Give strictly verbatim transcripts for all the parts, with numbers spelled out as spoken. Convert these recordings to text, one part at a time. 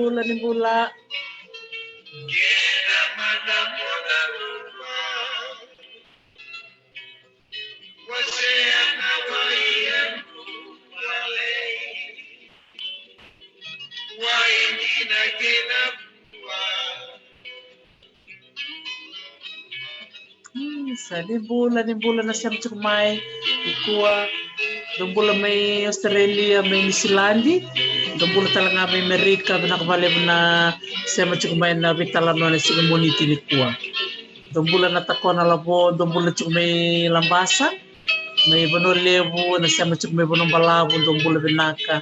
bula, ni bula. Hmm, sa ni bula, ni bula na sema tiko mai nikua. Dou bula mai Australia, mai Niusiladi. Dou bula tale ga mai Amerika, vinaka vakalevu na sema tiko mai na veitalanoa na siga Moniti nikua. Dou bula na Takona Lavo, dou bula tiko mai Labasa. Mai Vanua Levu, na sema tiko mai Vanua Balavu, dou bula vinaka.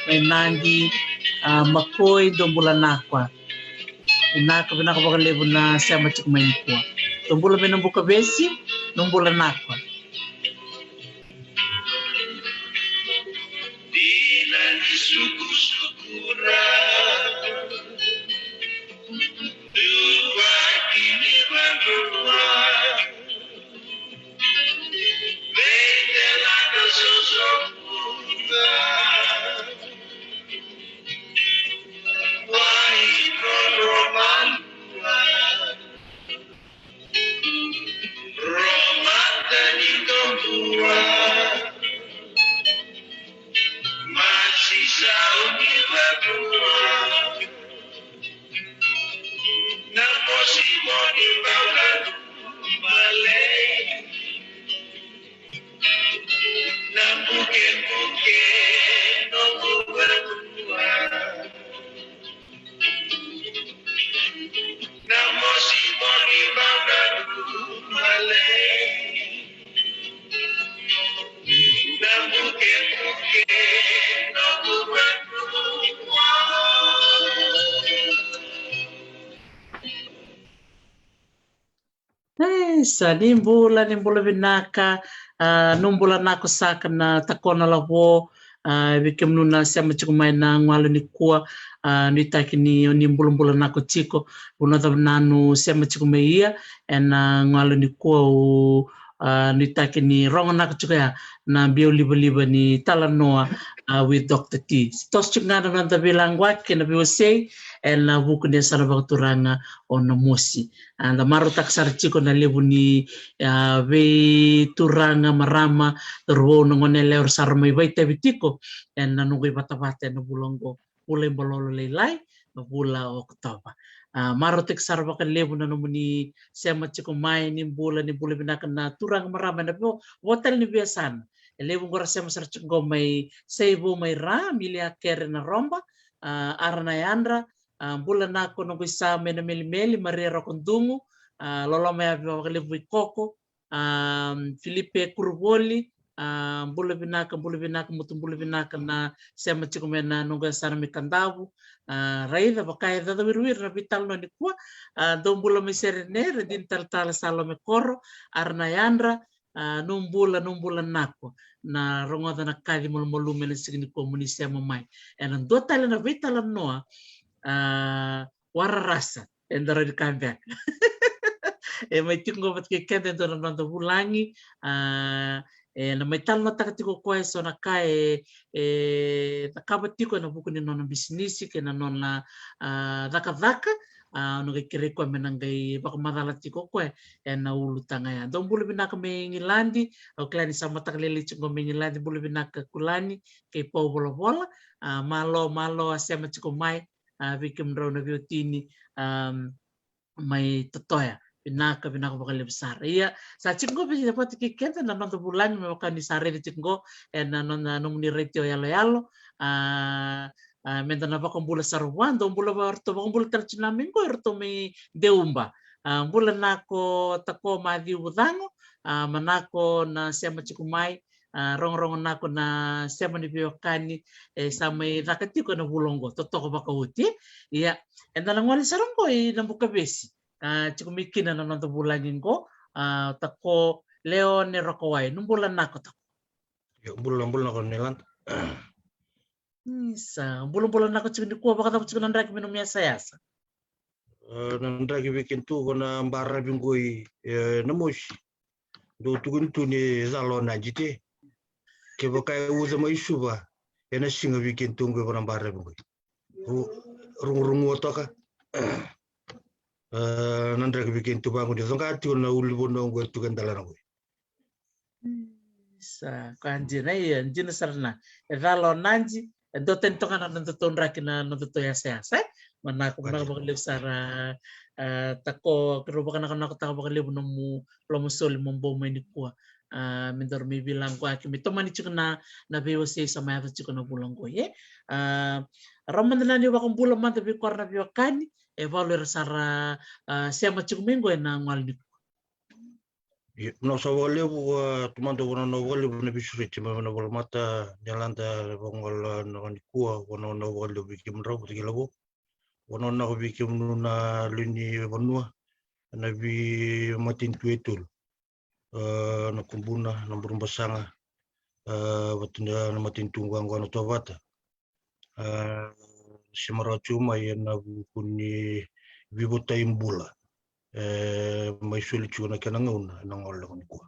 Mai Nadi, a, Makoi, dou bula nakwa. Vinaka, vinaka vakalevu na sema tiko mai nikua. Dou bula mai Nabukavesi, dou bula nakwa. E, sa ni bula, ni bula vinaka, a, nu bula nako saka na Takona Lavo, a, vei kemunu na sema tiko mai na galu nikua, a, nuitaki ni, ni bulabula nako tiko, vanua cava na nu sema tiko mai ia, ena galu nikua u, a, nuitaki ni rogo nako tiko ya, na biau livaliva ni talanoa, a, with Doctor T. Toso tiko ga na noda veilaqwaki kei na veiwasei, ena vuku ni yasana vakaturaga o Namosi. A, da marautaka sara tiko na levu ni, a, veituraga, marama, cauravou, na goneyalewa era sa mai vakaitavi tiko ena noqu ivatavata ena vula oqo, vula ibalolo lailai, na vula o Okotova. A, marautaki sara vakalevu na nomuni sema tiko mai, ni bula, ni bula vinaka na turaga, marama ena vo, vo tale ni veiyasana. E levu oqo ra sema sara tiko oqo mai Saivo mai Ra, Milia Kere na Roba, a, Ara na Yadra, a, bula nako noqu isa mai na Melimeli, Maria Rokodugu, a, loloma yavi vakalevu i Koko, a, Filipe Kuruvoli, a, bula vinaka, bula vinaka, mutu bula vinaka na sema tiko mai na noqu yasana mai Kadavu, a, raica vaka e caca wiriwiri na veitalanoa nikua, a, dou bula mai Serene, Radini Talatala Salome Koro, Ara na Yadra, a, nu bula, nu bula nako. Na rogoca na kaci malumalumu ena siga nikua mo ni sema mai. Ena dua tale na veitalanoa, a, wararasa, eda rawa ni kaya beka. E mai tiko qo vata kei keda e dua na noda vulagi, a, ena mai talanoataka tiko o koya eso na ka e, e cakava tiko ena vuku ni nona bisinisi kei na nona, a, cakacaka, a, au na qai kerei koya me na qai vakamacala tiko o koya ena ulutaga ya. Dou bula vinaka mai Igiladi, au kila ni sa mataka lailai tiko mai Igiladi, bula vinaka Kulani kei Pau Volavola, a, malo, malo a sema tiko mai, a, vei kemudrau na veiwatini, a, mai Totoya. Vinaka, vinaka vakalevu sara. Ia, sa tiko qo vei vata kei keda na noda vulagi me vaka ni sa raica tiko qo ena nona, nomuni retio yaloyalo. A, a, meda na vakabula sara vua, dou bula vua, ratou vakabula tale tiko na mai qo, ratou mai Deuba. A, bula nako Tako Maciu Vucago, a, manako na sema tiko mai, a, rogorogo nako na sema ni veiwekani, e, sa mai caka tiko ena vula oqo, totoka vakaoti. Ia, eda na gole sara oqo i Nabukavesi, a, tiko mai kina na noda vulagi oqo, a, Tako Leone Rokowai, nu bula nako Tako. Io, bula, bula nako Nelada. Isa, bulabula nako tiko nikua, vakacava tiko na draki mai nomu yasayasa? E, na draki vei kedatou ko na baravi qo i, e, Namosi. Dou tukuni tu ni cala o Nadi te. Kevaka e uca mai Suva, ena siga vei kedatou qo i Vanabaravi qo. Vu-, rugurugua toka. E, na draki vei kei tu vaqo ni coqa tiko na uli vanua qo e tu ke dalana qo. Sa ka dina, ia dina sara na e cala o Nadi. E dua tani toka na noda tou draki na noda tou yasayasa, e. Manako, manako vakalevu sara. A, Tako, keirau vakanakonakotaka vakalevu nomu lomasoli mo bau mai nikua. A, me daru mai veilagoaki me tomani tiko na, na veiwasei sa mai yaco tiko na vula qo, e. A, rawa mada na ni vakabula mada vei kora na veiwekani e valu era sa ra, a, sema tiko mai qo ena gole nikua. Ia, na sa vakalevu, a, tu mada vananau vakalevu na veisureti mai vana volamata ni yalada vagole na nikua, vananau vakalevu vei kemudrau vata kei lavo. Vananau vei kemunu na lewe ni vanua, na veimatanitu e tolu. A, na Kubuna, na Burebasaga, a, vata na matanitu qo na Tovata. A, sema rawa tiko mai ena vuku ni veivotai bula e mai soli tiko na kena gauna ena gole nikua.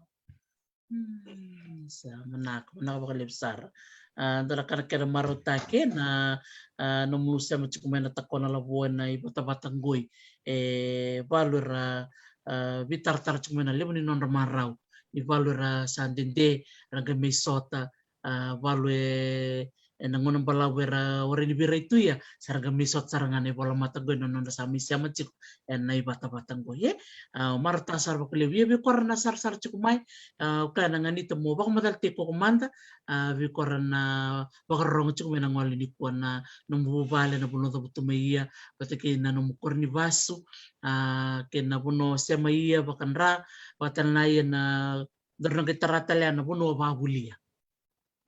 Sa manako, manako vakalevu sara. A, dua na ka na kena marautaki na, a, nomu sema tiko mai na Tako na lavo ena ivatavata qoi. E valu era, a, veitaratara tiko mai na levu ni nodra marau. Ni valu era sa dede, ra qai mai sota, a, valu e, ena gauna balavu era warai ni veirai tu, ia sa ra qai mai sota sara ga na ivolamata qoi na nodra sa mai sema tiko ena ivatavata qoi, e. A, marautaka sara vakalevu, ia vei kora na sarasara tiko mai, a, au kaya na ganita mo vakamacalataki koya mada, a, vei kora na vakarorogo tiko mai na gole nikua, na nomu vuvale, na vanua o cavutu mai, ia vata kei na nomu koro ni vasu, a, kei na vanua o sema, ia vakadra, vakatale na, ia na daru na qai tara tale na vanua o vakavulia.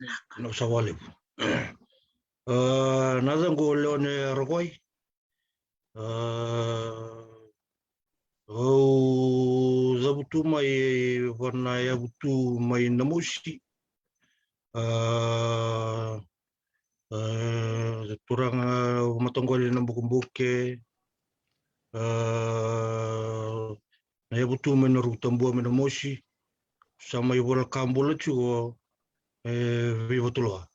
Naka. Na sa vakalevu. A, na yacaqu o Leone Rokoi. A, au cavutu mai vana yavutu mai Namosi. A, a, turaga mataqali na Bukebuke. A, na yavutu mai na Rukutabua mai Namosi. Sa mai vola ka bula tiko e Veivatoloa.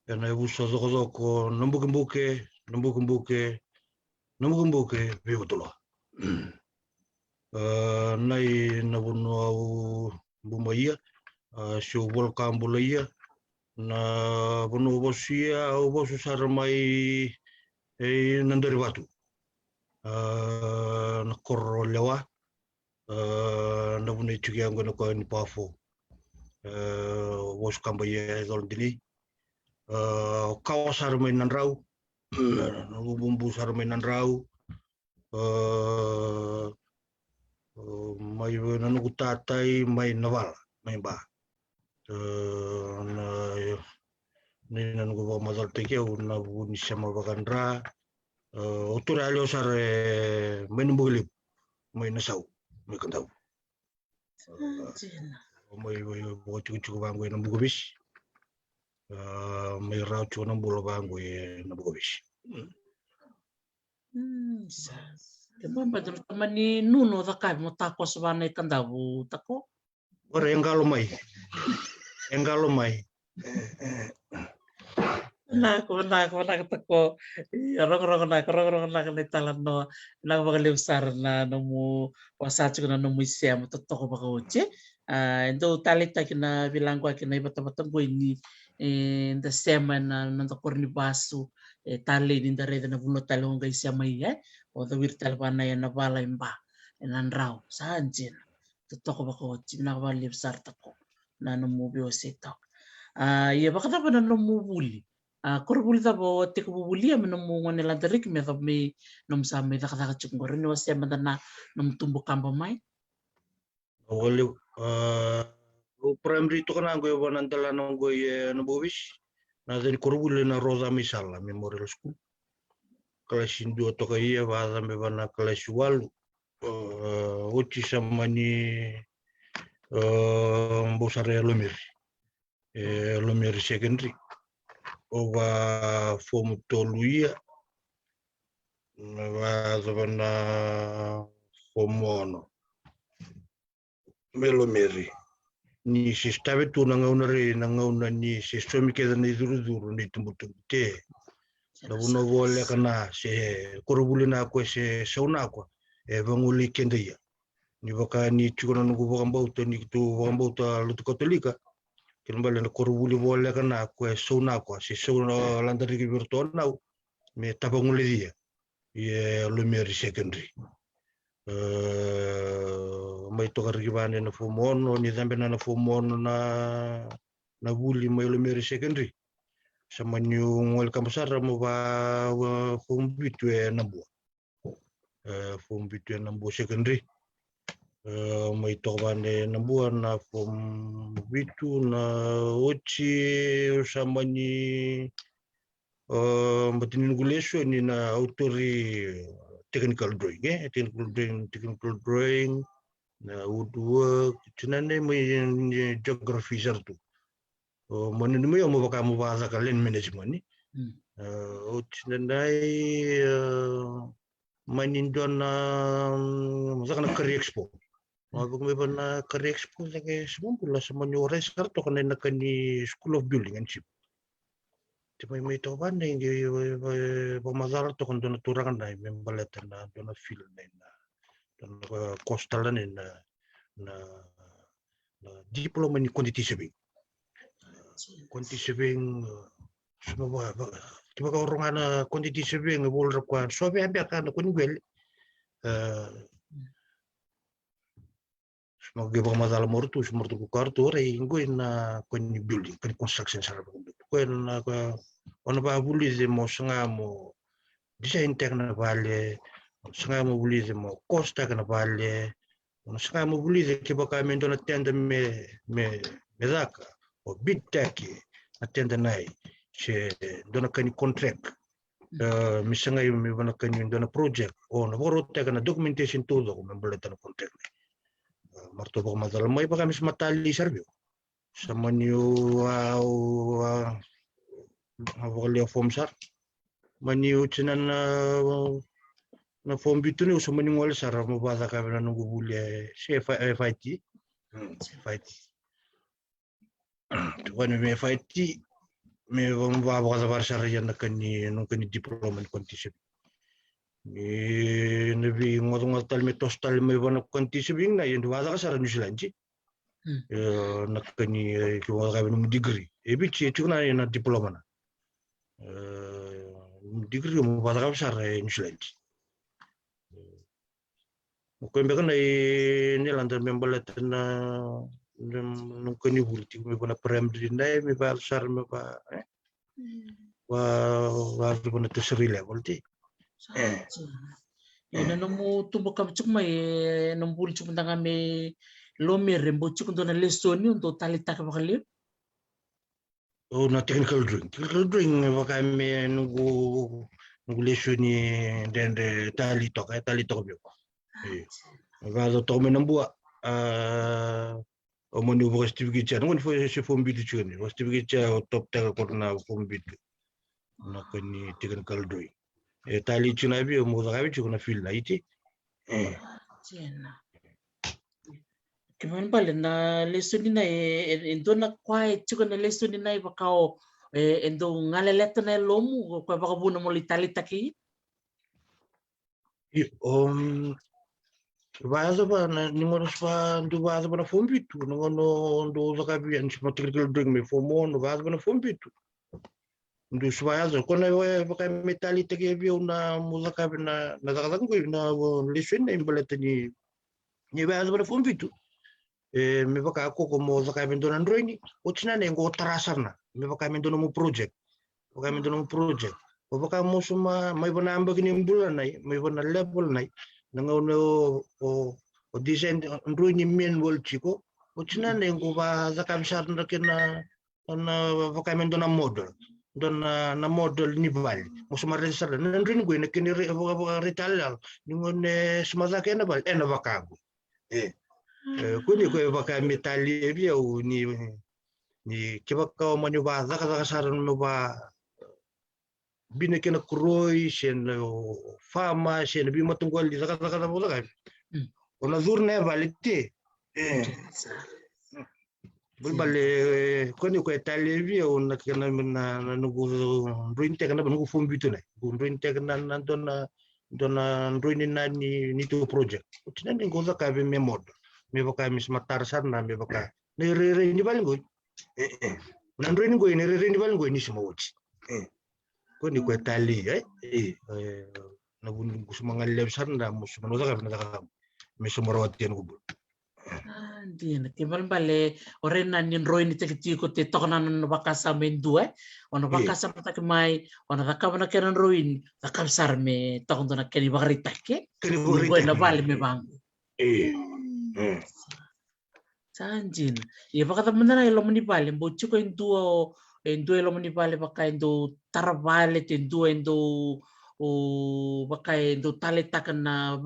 Ena yavusa cokocoko na Bukebuke, na Bukebuke, na Bukebuke, Veivatoloa. A, na i na vanua au bu mai ia, a, se au vola ka bula ia, na vanua au vasu ia, au vasu sara mai e Nadarivatu. A, na koro Lewa, a, na vanua e tiko yaqu ena koya ni Pafo. A, vasu kaba ia e Coladinei. A, au kawa sara mai Nadrau. Na bubu sara mai Nadrau. A, a, mai na noqu tatai mai Navala, mai Ba. A, na, ni na noqu vakamacalataki au na vu ni sema vakadra. A, o tura yalewa sara e mai na Bukalevu, mai Nasau, mai Kadavu. A, mai, mai vakatikotiko vaqo ena Bukavesi. A, mai rawa tiko na bula vaqo ena Bukavesi. Sa. Ke bau bau na tamani nunu o cakavi mo takoso vana i Kadavu, Tako? Ora e qalo mai. E qalo mai. Vinaka, vinaka, vinaka Tako. Ia, rogorogo naka, rogorogo naka na italanoa. Vinaka vakalevu sara na nomu wasa tiko na nomu isema totoka vakaoti. A, e dau taleitaki na veilagoaki na ivatavata qoi ni, e, da sema ena noda koro ni vasu, e, talei ni da raica na vanua tale o qai sema ia, e. O cawiri tale vana ena vala i Ba, ena Drau, sa dina. Totoka vakaoti, vinaka vakalevu sara Tako na nomu veiwasei toka. A, ia vakacava na nomu vuli? A, koronivuli cava o tekivu vulia me nomu gone Ladariki me yacova me nomu sa mai cakacaka tiko qori, ni wasea mada na nomu tubu kaba mai. Vakalevu, a, au primary toka na qo e vana dalana qo e na Bukavesi. Na yaca ni koronivuli na Roca mai Sala Memorial School. Kalasi dua toka ia, vakacabe vana kalasi walu. A, oti sa mani, a, bau sara e Lomeri. E Lomeri Secondary. Au va fomu tolu ia. Na vakayaco vana fomu ono. Me Lomeri. Ni se stave tu na gauna rei, na gauna ni se somi kece na icurucuru, na itubutubu te. Na vunau voleka na se koronivuli na koya se sau na koya e vagolei keda ia. Ni vaka ni tiko na noqu vakabauta ni tu vakabauta lotu Katolika. Kena bale na koronivuli voleka na koya e sau na koya se sau na lada riki vei iratou na au me tavagolei ia. Ia Lomeri Secondary. E, mai toka riki vane na fomu ono ni cabe na na fomu ono na na vuli mai Lomeri Secondary. Sa mani gole kaba sara mo va fomu vitu e Nabua. E, fomu vitu e Nabua Secondary. E, mai toka vane Nabua na fomu vitu na oti sa mani, e, bati ni noqu lesoni na autori technical drawing, e, technical drawing, technical drawing, na woodwork, tinanai mai geography sara tu. O, mani ni mai au mo vaka mo vacaka land management ni. O tinanai, e, mani dua na, mm, caka na career expo. Ma vaka mai va na career expo caka e Samabula sa mani orai sara toka na inaka ni School of Building and Civil. Te mai mai toka vane qe vakamacala toka dua na turaga na me baleta na dua na field na ina dua na course tale na ina na diploma ni quantity surveying. Quantity surveying, e, soma va, va, kevaka o roga na quantity surveying e volai ra koya sovea beka na koni qele. E, soma qai vakamacala mai ratou, soma ratou ko ka ratou rai qoi na koni building, koni construction sara vakabuilding. Koya na koya o na vavulici mo saga mo design taka na vale, o na saga mo vulici mo cost taka na vale, o na saga mo vulici kevaka me dua na tender me, me, me caka, o bid taki na tender nai, se dua na kani contract. E, me sagai me vanakani dua na project, o na vakarautaka na documentation taucoko me baleta na contract nai. E, maratou vakamacala mai vaka me sa matali sara vei au. Sa mani au, au, au, au vakalewa fomu sara. Mani au tina na, na fomu vitu ni au sa mani gole sara mo vacaka vei na noqu vuli e se F I T. F I T. Tukuni me F I T me vavakacavari sara ia na kani, na kani diploma ni quantity surveying. Ni na vei gocagoca tale me toso tale mai vana quantity surveying na ia ni vacaka sara New Zealand. E, na kani, e, ke vacaka vei nomu degree. E Viti e tiko na, na diploma na. E, degree mo vacaka sara e New Zealand. O koya beka na i ni lada me baleta na, na, na kani vuli tiko me vana primary na me va sara me va, e? Va, va vana tertiary level ti. E. E, na nomu tubu ka tiko mai, e, nomu vuli tiko daga me Lomeri, bau tiko dua na lesoni o dau taleitaka vakalevu? O na technical drawing. Technical drawing e vaka me noqu, noqu lesoni dredre tali toka, e tali toka vei au. E. E vaka toka mai Nabua, a, o mani vaka certificate ya, noqu ni fo se fomu vitu tiko ni. Vaka certificate ya o top taka ko na fomu vitu. Na kani technical drawing. E tali tiko na vei au mo caka vei tiko na field na iti. E. Kena ibalebale na lesoni na e, e, e dua na koya e tiko na lesoni na e vaka o, e, e dau galeleta na yalomu, o koya vakavuna mo lai taleitaki. Io, um, vayacova na, ni gauna sa dau vayacova na fomu vitu, na gauna dau cakavi, ni sa mo technical drawing me fomu ono, vayacova na fomu vitu. Dau sa vayacova, ko na vaka me taleitaki vei au na mo cakavi na, na cakacaka qoi na lesoni na ibaleta ni, ni vayacova na fomu vitu. E, me vaka ko ko mo cakavi dua na drawing, oti na ne qo tara sara na, me vaka me dua na mo project. Vaka me dua na mo project. O vaka mo soma, mai vana yabaki ni bula nai, mai vana level nai. Na gauna o, o, o design drawing manual tiko. Oti na ne qo va cakavi sara na kena na vaka me dua na model, dua na, na model ni vale. Mo soma raica sara na drawing qoi na kena re, vaka, vaka retalial. Ni mo ne soma caka ena vale, ena vaka qoi. E. E, ko ni ko e vaka me tali e vei au ni, ni kevaka o mani va cakacaka sara me va bina kena kuroi, se na fama, se na veimataqali cakacaka, cakacaka. Mm. O na curu na yavale te. E. Balebale, e, kua ni koya talevi au na kena na, na noqu droini teka na noqu fomu vitu na. Noqu droini teka na, na dua na, dua na droini na ni, ni tu project. Oti na ni qo cakavi me modo. Me vaka me sema tara sara na me vaka. Na irairai ni vale qoi. E, e. Na droini qoi, na irairai ni vale qoi ni sema oti. E. Kua ni koya talevi, e. E. E, na vuni qu sema ga levu sara na mo sema no cakavi na cakavi. Me sema rawati ena noqu bula. A, dina, ke balebale, o rai na ni droini teki tiko te toka na nona vakasama e dua, e. O na vakasamataki mai, o na cakava na kena droini, cakava sara me toka dua na kena ivakaraitaki, e. Kena ivakaraitaki. Na vale me vaqo. E. Mm. Sa dina. Ia vakacava mada na e loma ni vale, bau tiko e dua o, e dua e loma ni vale vaka e dau tara vale, te dua e dau, o, vaka e dau taleitaka na,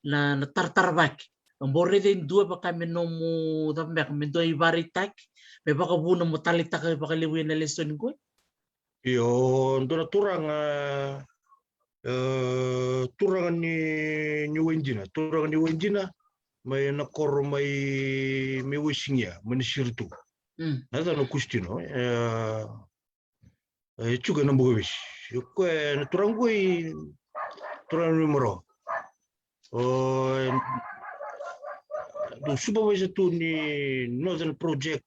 na, na tarataravaki. Bau raica e dua vaka me nomu cava beka, me dua ivakaraitaki, me vakavuna mo taleitaka vakalevu ena lesoni qoi. Io, dua na turaga, e, turaga ni, ni Waidina, turaga ni Waidina, mai na koro mai, mai Waisigia, mai na Siritu. Mm. Na yacana o Kusitino, e, e, tiko ena Bukavesi. Io, koya na turaga qoi, turaga ni Moro. O, e, dau supervisor tu ni Northern Project.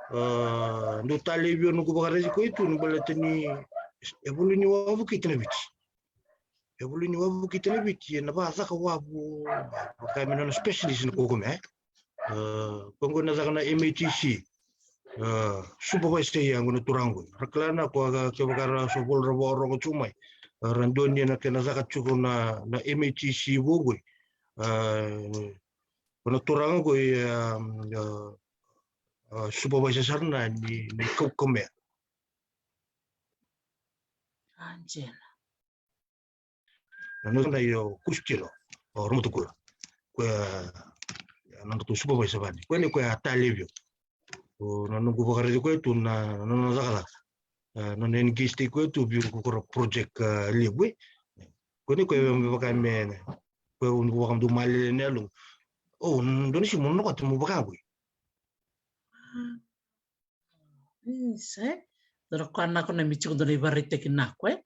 A, dau talevi au noqu vakaraici koya tu ni baleta ni e vuli ni wavu kei Tana Viti. E vuli ni wavu kei Tana Viti, e na vacaka wavu, vaka me nona specialist na kokomea, e. A, koya qo na caka na M A T C. A, supervisor ya qo na turaga qo. Ra kila na koya kevaka ra so voli ra vakarorogo tiko mai. A, ra dua ni na kena caka tiko na, na M A T C vou qo. A, ko na turaga qo, a, a, a, supervisor sara na ni, ni kokomea. A, dina. Na nona io Kusitino, o Romatukula. Koya, e, na nodratou supervisor vani. Koya ni koya a talevi au. O na noqu vakaraici koya tu na, na nona cakacaka. E, nona engage-taki koya tu vei ira ko ira project, e, levu, e. Koya ni koya me vaka me, koya ni vaka me dau malele na yaloqu. O, dua na siga mo na kota mo vaka qo. Isa, e? Dua na ka nako na me tiko dua na ivakaraitaki nako, e?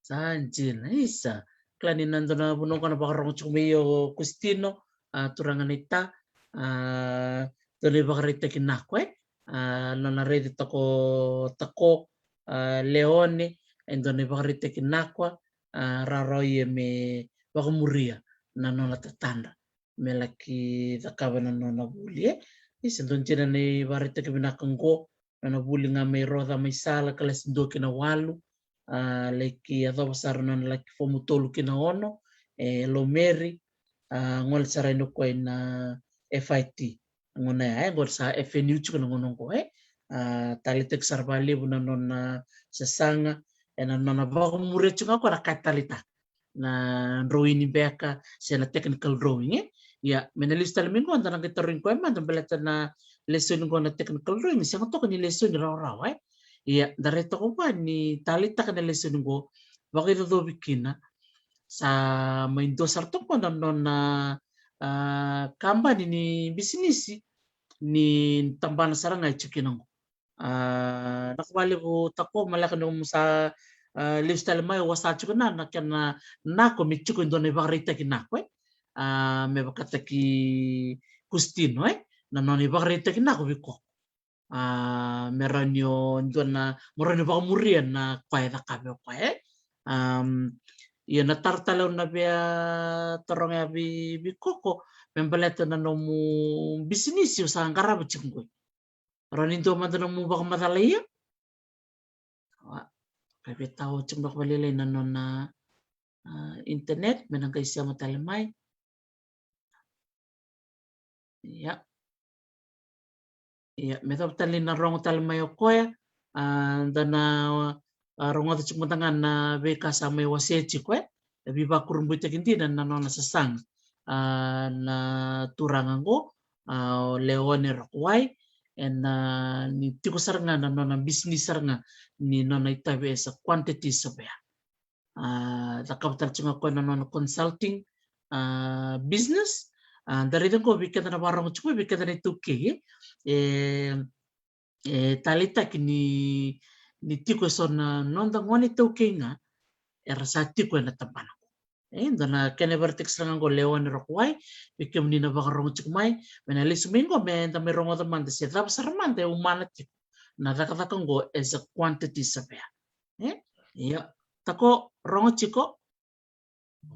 Sa dina, isa. Kila ni na dua na vanua qo na vakarogo tiko mai o Kusitino, a, turaga na ita, a, dua na ivakaraitaki nako, e? A, nona raici tako, tako, a, Leone, e dua na ivakaraitaki nako, a, rawarawa ia me vakamuria na nona tatadra. Me laki cakava na nona vuli, e. Isa, dua dina na ivakaraitaki vinaka qo, nona vuli ga mai Roca mai Sala, kalasi dua ki na walu, a, laki yacova sara nona laki fomu tolu ki na ono, e, Lomeri, a, gole sara ina koya na F I T. Gauna ya, e, qori sa F N U tiko na gauna qo, e. A, taleitaki sara vakalevu na nona sasaga, e, na nona vakamuria tiko ga koya na ka e taleitaka. Na drawing beka, se na technical drawing, e. Ia, me na lesu tale mai qo, da na qai tarogi koya mada baleta na lesoni qo na technical drawing, sega toka ni lesoni rawarawa, e. Ia, da rai toka vua ni taleitaka na lesoni qo, vakaicocovi kina, sa mai dua sara toka na nona, a, kabani ni bisinisi, ni tabana sara ga e tiko kina qo. A, na ka vakalevu tako, maleka nomu sa, a, lesu tale mai, au sa tiko na, na kena nako me tiko e dua na ivakaraitaki nako, e. A, me vakataki Kusitino, e. Na nona ivakaraitaki nako vei koko. A, me rawa ni o dua na, me rawa ni vakamuria na ka e cakava o koya, e. Am, ia na taro tale au na via taroga ya vei, vei koko, me baleta na nomu bisinisi o sa qarava tiko qoi. Rawa ni dua mada nomu vakamacala ia. Wa, ka via tau tiko beka vakalailai na nona, a, internet, me na qai sema tale mai. Ia. Ia, me cava tale na rogo tale mai o koya, a, da na, a, rogoca tiko mada ga na veika sa mai wasea tiko, e. E veivakurabuitaki dina na nona sasaga, a, na turaga qo, a, o Leone Rakuwai, ena, a, ni tiko sara ga na nona bisinisi sara ga ni nona itavi as a quantity surveyor. A, cakava tale tiko ga koya na nona consulting, a, business, A, da raica qo vei keda na vakarogo tiko, vei keda na iTaukei, e, e taleitaki ni, ni tiko eso na noda gone iTaukei ga era sa tiko ena tabana qo. E, dua na kena ivakaraitaki sara ga qo, Lewa ni Rokuwai, vei kemuni na vakarogo tiko mai, me na lesu mai qo, me da mai rogoca mada se cava sara mada e umana tiko na cakacaka qo as a quantity surveyor. E? Ia, Tako, rogo tiko.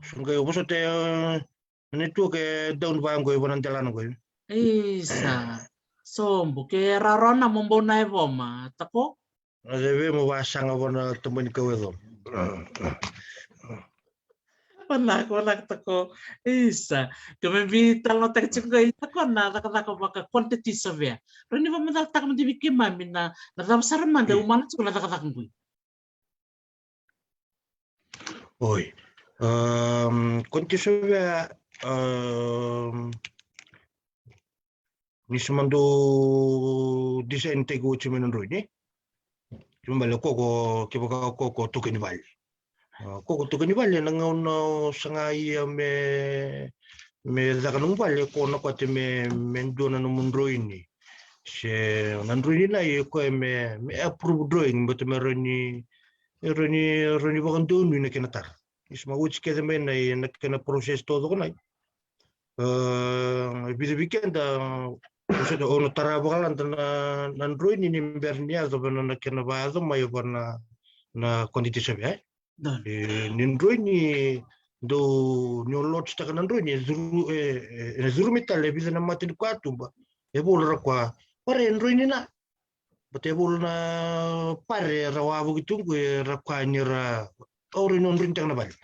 So qai vosota, e, network e down vaqo, e vana delana qo. Isa. Sobu, ke rawarawa na mo bau na e voma, Tako? A, se vei mo vasaga vana tabani kau e coma. Vanaka, vanaka Tako. Isa. Ke me bi talanoataki tiko qai Tako na cakacaka vaka quantity surveyor. Rawa ni vakamacalataka mada vei keimami na, na cava sara mada e umana tiko na cakacaka qoi. Oi. Ehm, quantity surveyor, ehm, ni sa mada dau design taki oti mai na droini. Kena ibalebale o koya, kevaka o koya o tukuni vale. A, o koya o tukuni vale, na gauna o saga ia me, me caka nomu vale, o koya na kote me, me dua na nomu droini. Se na droini na i koya me, me approve drawing, baleta me rawa ni, rawa ni, rawa ni vakadonui na kena tara. Isa, me oti kece mai na, na kena process taucoko na i. E, e vica vei keda, o sa, o na tara vakalada na, na droini ni bera ni yaco vana na kena vakayaco mai vana na quantity surveyor, e? Donu. E, ni droini dau, ni o lodge taka na droini, e curu, e, e, e curu mai tale e vica na mata ni katuba. E vula ra koya, vare droini na. Baleta e vula na pare ra wavoki tu qo, era koya ni ra, o rawa ni o droini taka na vale.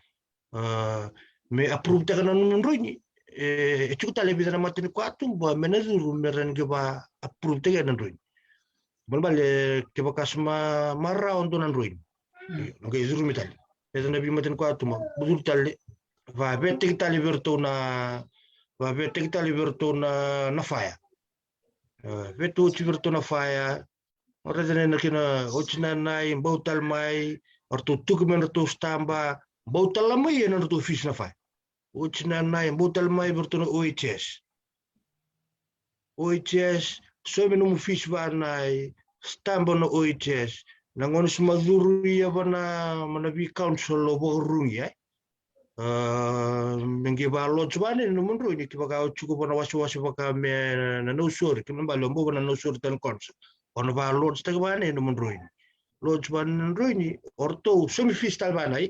A, me approve taka na nomu droini. E, e tiko tale e vica na mata ni katuba me na curu me ra na qai va approve taka na droini. Balebale kevaka sa ma, marau dua na droini. Mm. E, na qai curu mai tale. E vica na vei mata ni katuba, curu tale. Vaveiwataki tale vei iratou na, vaveiwataki tale vei iratou na, na fire. E, veiwataki oti vei iratou na fire. O raica na kena oti na nai, bau tale mai, o ratou tuki mai na ratou stamp, bau tale mai ena ratou fees na fire. Oti na nai, bau tale mai vei ratou na O H S. O H S, saumi nomu fees va nai, stamp na O H S. Na gauna sa mai curu ia va na, mai na vei council o vakarurugi, e? A, me qai va lodge va na nomu droini, kevaka o tiko va na wasewase vaka me na, na Nausori, kena ibalebale o bau va na Nausori Town Council. O na va lodge taka va na nomu droini. Lodge va na droini, o ratou saumi fees tale va nai.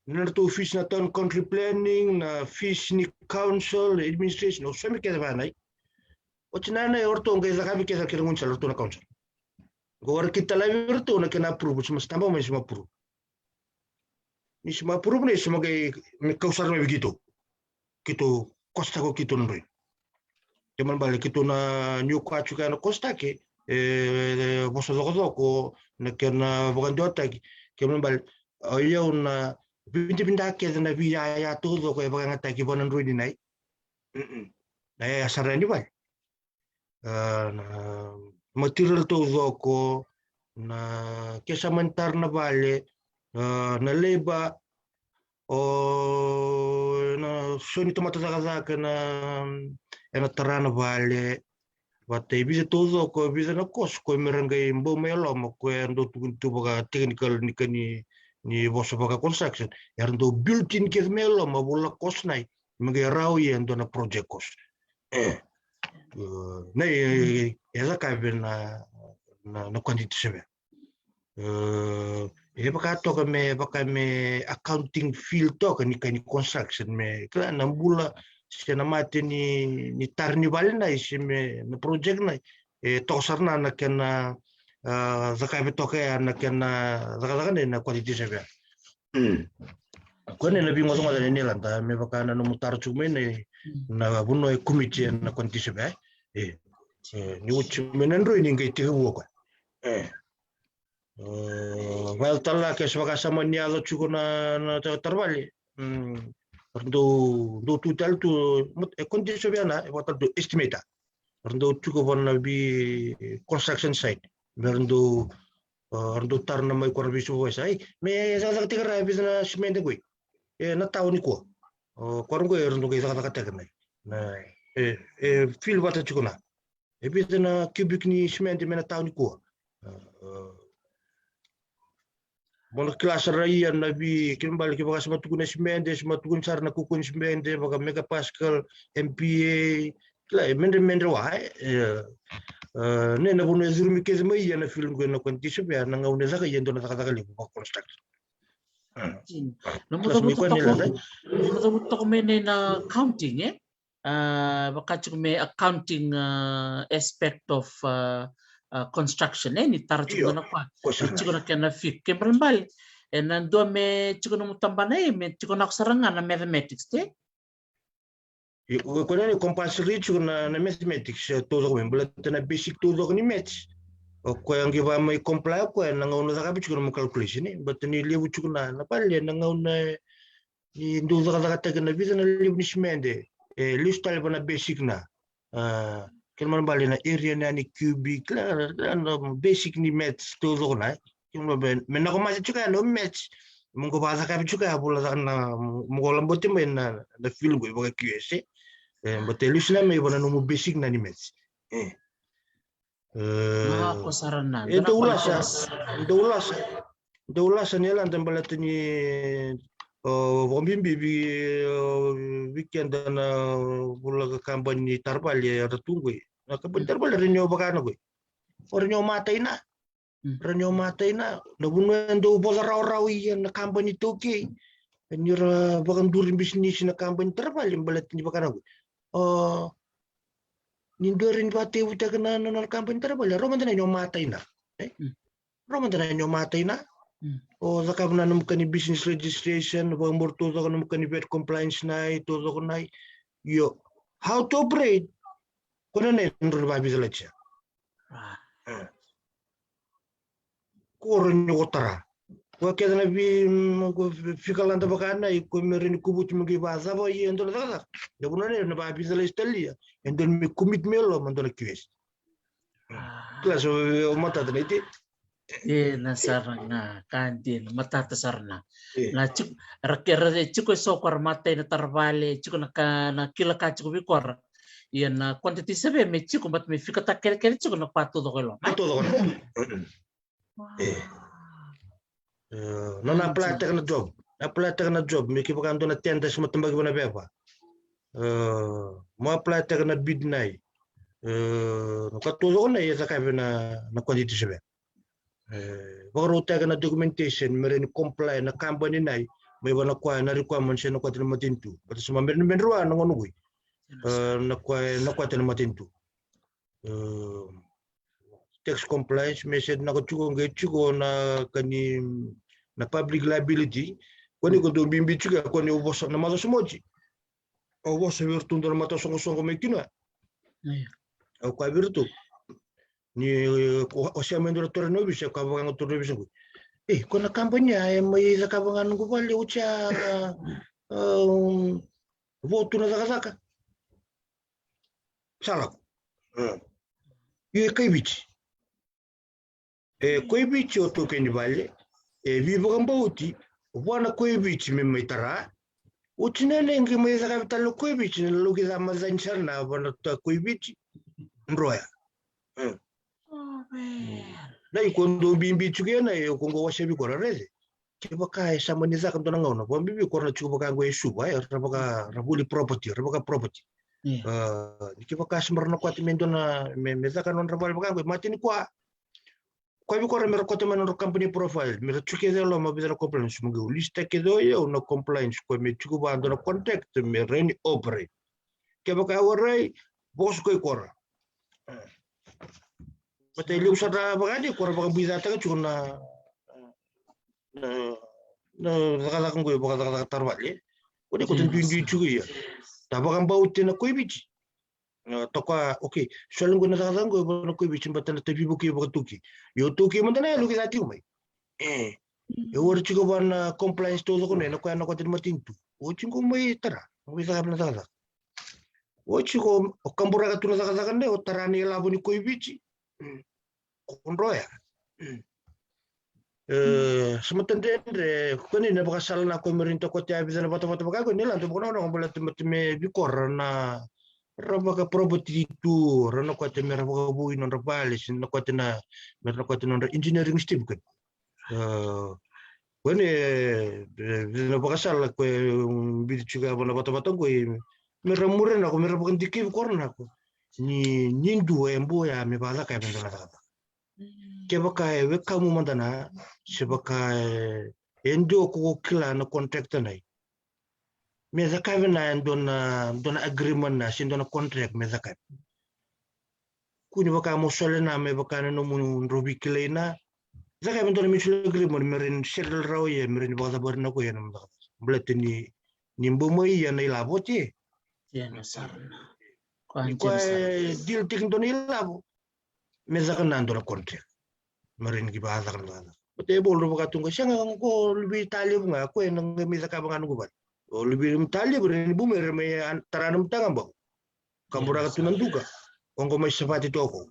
Na ratou fees na town country planning, na fees ni council, administration, o saumi kece va nai. Oti na nai o ratou qai cakavi kece na kena gaunisala o ratou na council. Qo o ratou qai talevi iratou na kena approve, se mai stamp mai se mai approve. Ni se mai approve na, se mai qai me kau sara mai vei keitou. Keitou kositaka o keitou na droini. Kena ibalebale keitou na, niu koya tiko ya na kositaki, e, e vosa cokocoko na kena vakadewataki. Kena ibalebale o yau na vidavida kece na veiyaya taucoko e vakayagataki va na droini nai. Mm-mm. Na yaya sara ni vale. A, na material taucoko, na ke sa mani tara na vale, a, na labour, o na so ni tamata cakacaka na, ena tara na vale. Vata e vica taucoko, e vica na course ko me ra qai bau mai loma, ko era dau tukuni tu vaka technical ni ka ni, ni vosa vaka construction. Era dau built in kece mai loma, vula course nai. Me qai rawa ia e dua na project course. E, e, na, e, e cakava na, na, na quantity survey. E, e vaka toka me, vaka me accounting field toka ni ka ni construction, me kila na bula se na mate ni, ni tara ni vale nai, se me na project nai. E toka sara na, na kena, a, cakava toka ya na kena cakacaka nai na quantity survey. Mm. Ko na, na veigocogoco ni lada me vaka na nomu taro tiko mai na, mm, na vanua e komiti ena quantity survey. E, e, ni oti mai na droini qai tekivu o koya. E. E, vaya tale ke se vaka sa mani yaco tiko na, na ta-, tara vale. Mm. Ra dau, dau tu tale tu, e quantity survey na, e vaka tale tu estimator. Ra dau tiko va na vei construction site. Me ra dau, a, ra dau tara na mai ko ra vei supervisor. Ai, me cakacaka tiko ra e vica na simede qoi. E na tawa nikua. O koya qo era dau qai cakacakataka na, na, e, e feel vata tiko na, e vica na cubic ni simede me na tawa nikua. A, a, mo na kila sara ia na vei, kena ibalebale kevaka se ma tukuni na simede, se ma tukuni sara na kukuni simede, vaka megapascal, M P A, kila, e medremedre wa, e, e, e, ne na vanua e curumi kece mai ia na feel qo na quantity surveyor, na gauna e caka ia e dua na cakacaka levu vaka construction. Mm. Sim. Na Plus, me mocavuta koya ni toka, lala, na mocavuta toka mai na, na accounting, e? A, vaka tiko me accounting, a, aspect of, a, a, construction, e? Ni tara tiko, io, na kwa, koya sara, ni tiko na kena fit. Kena ibalebale, e na dua me tiko na nomu tabana, e, me tiko na ko sara ga na mathematics, e? Io, ko, ko na ni compulsory tiko na, na mathematics, e, taucoko mai, baleta na basic taucoko ni maths. O koya qai vaka mai comply o koya na gauna cakava tiko na nomu calculation, e? Baleta ni levu tiko na, na vale, na gauna, e, ni dau cakacakataki na vica na levu ni simede, e, lesu tale va na basic na, a, kena ibalebale na area na ni cubic, la, la, na basic ni maths taucoko na, e. Kena ibalebale me na ko maths tiko ya na maths, mo qai vakacakava tiko ya, vola caka na, mo qai laboti mai na, na feel qo vaka Q S, e. E, baleta e lesu na mai va na nomu basic na ni maths. E. E, a, ko sara na, e, dau lasa, dau lasa, dau lasa ni yalada baleta ni, o, vakabibi vei, o, vei keda na vula ka kabani taravale era tu qo. Na kabani taravale era ni o vaka na qo. O ra ni o matai na. Mm. Ra ni o matai na. Na vanua e dau voca rawarawa ia na kabani taukei. Ni ra vakaduri bisinisi na kabani taravale baleta ni vaka na qo. O, ni dua ra ni vakatevutaka na, na, na kabani taravale, rawa mada na ni o matai na, e? Mm. Rawa mada na ni o matai na. Mm. O cakava na nomu ka ni business registration, vakaboro taucoko nomu ka ni vet compliance na i taucoko na i. Io. How to operate? Ko na na nodra ni vakavica laitia. A. E. Ko ra ni ko tara. Ko kece na vei, mm, ko fi-, fika lada vaka na i ko me ra ni kuvuti me qai vakacava ia e dua na cakacaka. Na vanua na vakavica laitia tale ia. E dua me commit me loma dua na Q S. A. Kila so, e, o matata na ite. E, na sara ga, ka dina, matata sara na. E. Na tiko, ra ke, ra tiko e so ko ra matai na taravale, tiko na ka, na kila ka tiko vei ko ra. Ia na quantity survey me tiko, but me fika ta kere kere tiko na kwa taucoko e loma. Kwa taucoko e loma. Wow. E. E, na, na apply taka na job. Apply taka na job, me kevaka dua na tender se ma tabaki va na veva. E, mo apply taka na bid na i. E, na kwa taucoko na i e cakava na, na quantity survey. E, vakarautaka na documentation me ra ni comply na kabani na i, mai va na kwa na requirements e na kwa tani matanitu. But se ma medremedre wa na gauna qo. E, na kwa, na kwa tani matanitu. E, tax compliance, me se na ko tiko qai tiko na ka ni na public liability. Ko ni ko dau bibi tiko, ko ni o vosa na macawa sa oti. O vosa vei iratou dua na matasoqosoqo mai kina. Io. O koya vei iratou. Ni, o, o sema e dua na turaga ni ovisa, o koya vaka ga turaga ni ovisa qo. E, ko na kabani ya, e mai cakava ga noqu vale, oti ya, um, vo tu na cakacaka. Sa lako. Mm. Io, e kai Viti. E, kai Viti o taukei ni vale. E, veivakabauti, vua na kai Viti me mai tara. Oti na leqi mai cakavi tale na kai Viti, na lauki ca macani sara na va na ta kai Viti. Droya. Mm. Oh, man. Na i ko dau bibi tiko ya na i ko qo wasea vei ko ra raica. Kevaka e sa mani caka dua na gauna, vakabibi ko ra na tiko vaka qo e Suva, e, ra vaka, ra voli property, ra vaka property. Io. A, ni kevaka se mera na kwati me dua na, me, me caka nodra vale vaka qo, e mate ni kwa. Kwa vei ko ra mera kwati mai nodra company profile, mera tiko kece e loma vica na compliance, mo qai list kece o yau na compliance, ko me tiko vaka dua na contract, me ra ni operate. Kevaka e warai, vosa ko i ko ra. Baleta e levu sara vaka ni ko ra vakabuicataka tiko na, na, na cakacaka qo, vakacakacaka tara vale. Ko ni ko ta duidui tiko ia. Ta vakabauta na kai Viti. Na toka, okay. Soli qo na cakacaka qo, vaka na kai Viti, baleta na tavi vukei vakataukei. Io, taukei mada na yalo ki ca tiko mai. E. E warai tiko vaka na compliance taucoko na, na koya na koya tani matanitu. Oti qo mai tara, mai cakava na cakacaka. Oti ko, o kaburaka tu na cakacaka na, o tara na ilavo ni kai Viti. Mm. Ko droya. Mm. E, sa matadredre, ko ni na vakasala na ko me rinta ko te a vica na vatavata vaka ko ni lado vaka na ko baleta me viko ra na ra vaka property tu, ra na ko te me ra vakavui nodra vale, se na ko te na, me ra na ko te nodra engineering certificate. E, ko ni, e, vica na vakasala ko e, um, bici tiko vaka na vatavata ko e, me ra mure na ko, me ra vakadikevi ko ra na ko. Ni, ni dua e boya me vacaka e venda na cakacaka. Kevaka e wekamu mada na, se vaka e, e dua ko ko kila na contractor nai. Me cakave na e dua na, dua na agreement na, se dua na contract me cakave. Kua ni vaka mo sole na me vaka na nomu drovi kilai na. Cakave dua na mutual agreement me rawa ni settle rawa ia, me rawa ni vakacavari na ko ia na nomu cakacaka. Baleta ni, ni bau mai ia na ilavo te. Ia na sara na. Ko e deal tiki dua na ilavo. Me caka na dua na contract. Me rawa ni ki vacaka na cakacaka. Baleta e bau rau vaka tu ga, sega ko luvi talevu ga, ko e na qai mai cakava ga noqu vale. O luvi talevu, rawa ni bau mai, rawa mai tara na mataga bau. Ka buraka tu na duka. O qo mai savati tu o ko.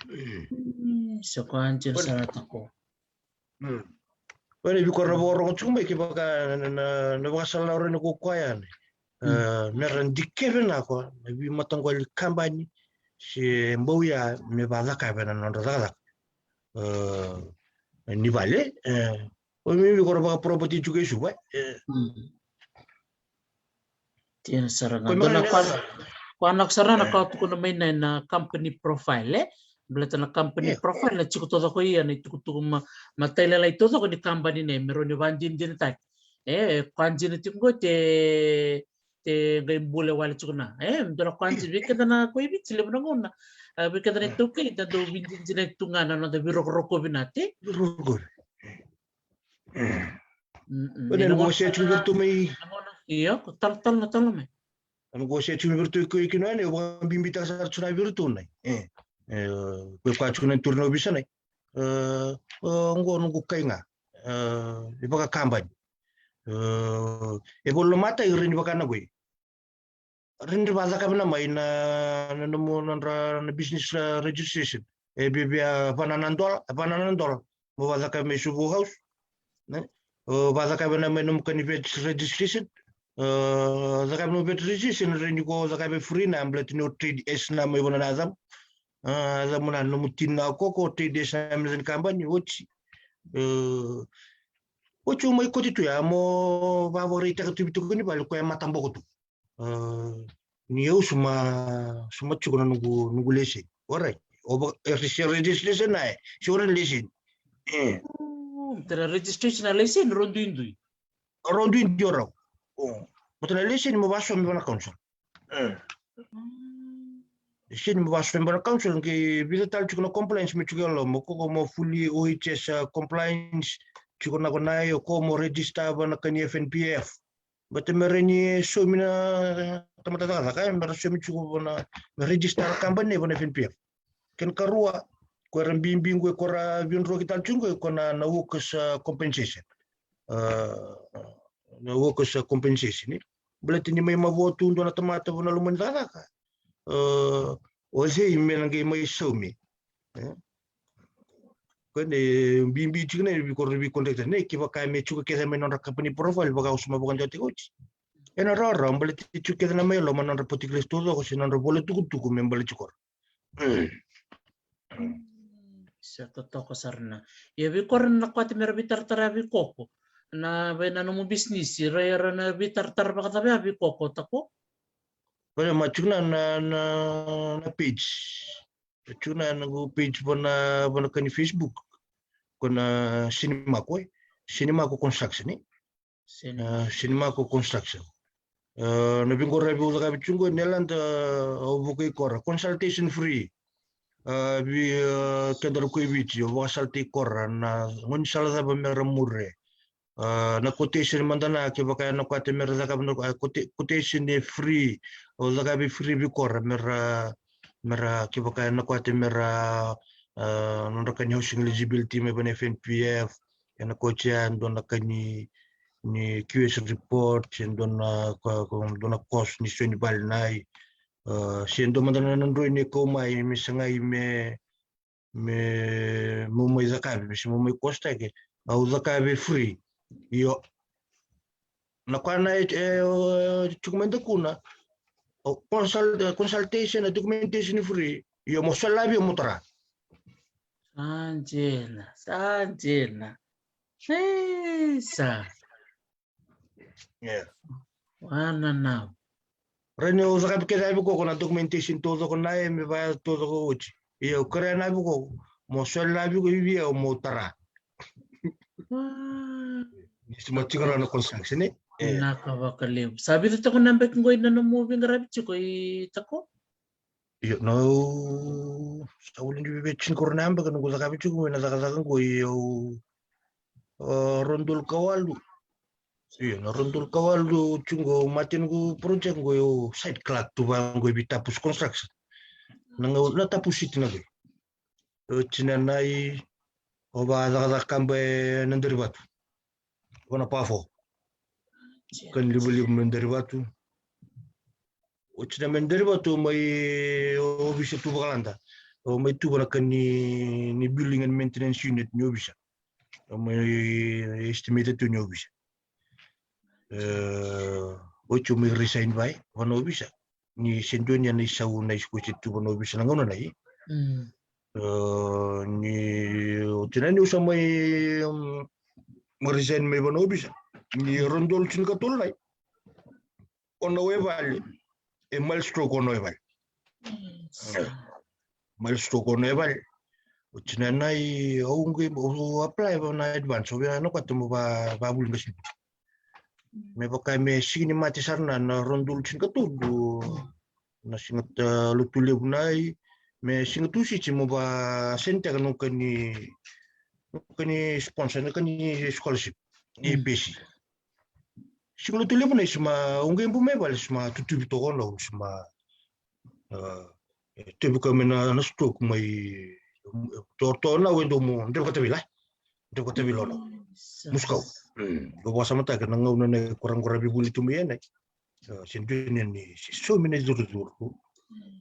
Mm, sa ko anjel sara tu ko. Mm. Oi, na viko ra vakarogo tiko mai kevaka na, na, na, na vakasala na ora ni ko koya yani. E, me ra dikeve na ko, na veimataqali kabani, se bau ia me vacakave na nodra cakacaka. E, ni vale, e, o me viko ra vaka property tiko e Suva, e. Mm. Tina sara ga. Ko dua na me koya, koya na sara na ka tukuna mai na, na company profile, e? Baleta na company profile na tiko taucoko ia na itukutuku ma, matailalai taucoko ni kabani nei me rawa ni vakadinadinataki. E, e, koya dina tiko qo te, te qai bule wale tiko na. E, me dua na koya dina vei keda na ko i Viti levu na gauna. A, vei keda na iTaukei da dau vidinadinataki tu ga na noda veirokorokovi na te. Veirokorokovi. Mm-mm. Io, ko talatala na tala mai. Au qo se tiko vei iratou kina, au vakabibitaka sara tiko na vei iratou nai. E, e, ko e koya tiko na turi na ovisa nai. E, e, qo noqu kai ga. E, e vakakabani. E, e vakalomatai ira ni vaka na qoi. Ira ni vakacakava na mai na, na, na mo, nodra, na business, e, registration. E via, via va na, na dola, va na, na dola. Mo vakacakava mai Suva House. Ne? O vakacakava na mai nomu kani vet registration. O cakava nomu vet registration, ira ni ko cakava free na, baleta ni o trade as na mai vana na yacamu. A, yacamu na nomu tina ko, ko trade as na mai ni kabani, oti. E, oti o mai koti tu ya, mo vakavakaraitaka tu vei tiko ni vale, ko e mataboko tu. A, ni au suma, suma tiko na noqu, noqu leseni. Alright. O va, e, se registration na e, se ora leseni. E. O, tara registration na leseni, rau duidui. Rau duidui o rau. O. Baleta na leseni mo vasomi vana council. E. Leseni mo vasomi vana council, qai vica tale tiko na compliance me tiko e loma, ko, ko mo fully O H S, a, compliance, tiko na ko na e, ko mo register vana kani F N P F. Baleta me rawa ni saumi na tamata cakacaka, e, me ra saumi tiko vana, me register na kabani vana F N P F. Kena karua, ko era bibi qo, ko ra vidroki tale tiko qo, ko na, na workers, a, compensation. A, na workers, a, compensation, e. Baleta ni mai mavoa tu dua na tamata vana loma ni cakacaka. A, o cei me na qai mai saumi. E? Ko ni bibi tiko na vei ko, vei contractor nei, kevaka me tiko kece mai nodra company profile, vaka au suma vakadewa tiko oti. Ena rawarawa, baleti tiko kece na mai loma nodra particulars taucoko se nodra vola tukutuku me baleti ko ra. Mm. Sa totoka sara na. Ia vei ko ra na kote me ra veitaratara vei koko. Na vei na nomu business, ra, ra na veitaratara vakacava vei koko, tako? Vale, ma tiko na, na, na, na page. Tiko na noqu page vana, vana kani Facebook. Ko na Sinimako, e. Sinimako Construction, e. Sinimako. A, Sinimako Construction. A, na veiqaravi au cakava tiko qo, Nelada, au vukei ko ra. Consultation free. A, vei, a, kedaru ko i Viti, au vakasalataki ko ra na gaunisala cava me ra muria. A, na quotation mada na, kevaka e na koya me ra cakava na, a, quota-, quotation e free, au cakava e free vei ko ra, me ra, me ra, kevaka e na koya me ra, a, nodra kani housing eligibility mai vana F N P F, e na koya e dua na kani, ni Q S report, e dua na, ko, ko, dua na cost ni so ni vale nai, a, se dua mada na, na droi ni kau mai, me sagai me, me mo mai cakavi, me se mo mai kositaki, Au cakava e free. Io. Na koya na e, e, o, tiko mai dakuna. O consult, e, consultation, na documentation e free. Io, mo soli vei au mo tara. Sa dina, sa dina. Ei, sa. Yeah. Wananau. Rairai au cakava kece vei koko na documentation taucoko na e me vaya taucoko oti. Ia au kerea na vei koko. Mo soli na vei koko vei au mo tara. Wa. Ni se ma tiko rawa na construction, e? E. Vinaka vakalevu. Sa vica toka na beki qo ina nomu veiqaravi tiko i Tako? Io, na au sa voli ni veiveitini koro na yabaki noqu cakava tiko qo ena cakacaka qo, io, a, rua na udolu ka walu. Io, na rua na udolu ka walu tiko qo, mate noqu project qo, io, site clerk tu vaqo i Vitapus Construction. Na gau, na Tapu City na qo. Io, tinanai, au va cakacaka kaba ena Derivatu. Vana Pafo. Kani livaliva mai Derivatu. Oti na mai Derivatu mai ovisa tu vakalada. Au mai tu vana kani, ni building and maintenance unit ni ovisa. Au mai estimate tu ni ovisa. E, oti au mai resign vei vana ovisa. Ni se dua ni a na isau na isau se tu vana ovisa na gauna nai. Mm. E, ni oti na niu sa mai, mm, mai resign mai vana ovisa. Ni rua na udolu tinikatolu nai. O na wai vale. E mild stroke o na wai vale. Mm. E. Mild stroke o na wai vale. Oti na nai au qai, au apply vana advance. Au via na kota mo va, vavuli qasi. Me vaka me sigi ni mate sara na, na rua na udolu tinikatolu. Na siga ta, Lotulevu nai, me siga Tusiti mo va send taka noqu kani, noqu kani sponsor, noqu kani scholarship. Ni pesi. Siga Lotulevu nai se ma, au qai bu mai vale se ma tutuvi toka o na, se ma, a, e, tuvi ka me na, na stroke mai, to, to na au e dau mo, dreva ka tavila. Dreva ka tavila o na. Musu kau. Mm. Dau vakasamataka na gauna na qo ra qo ra vivuli tu mai ena. A, se dua ni, ni, se so me na icurucuru.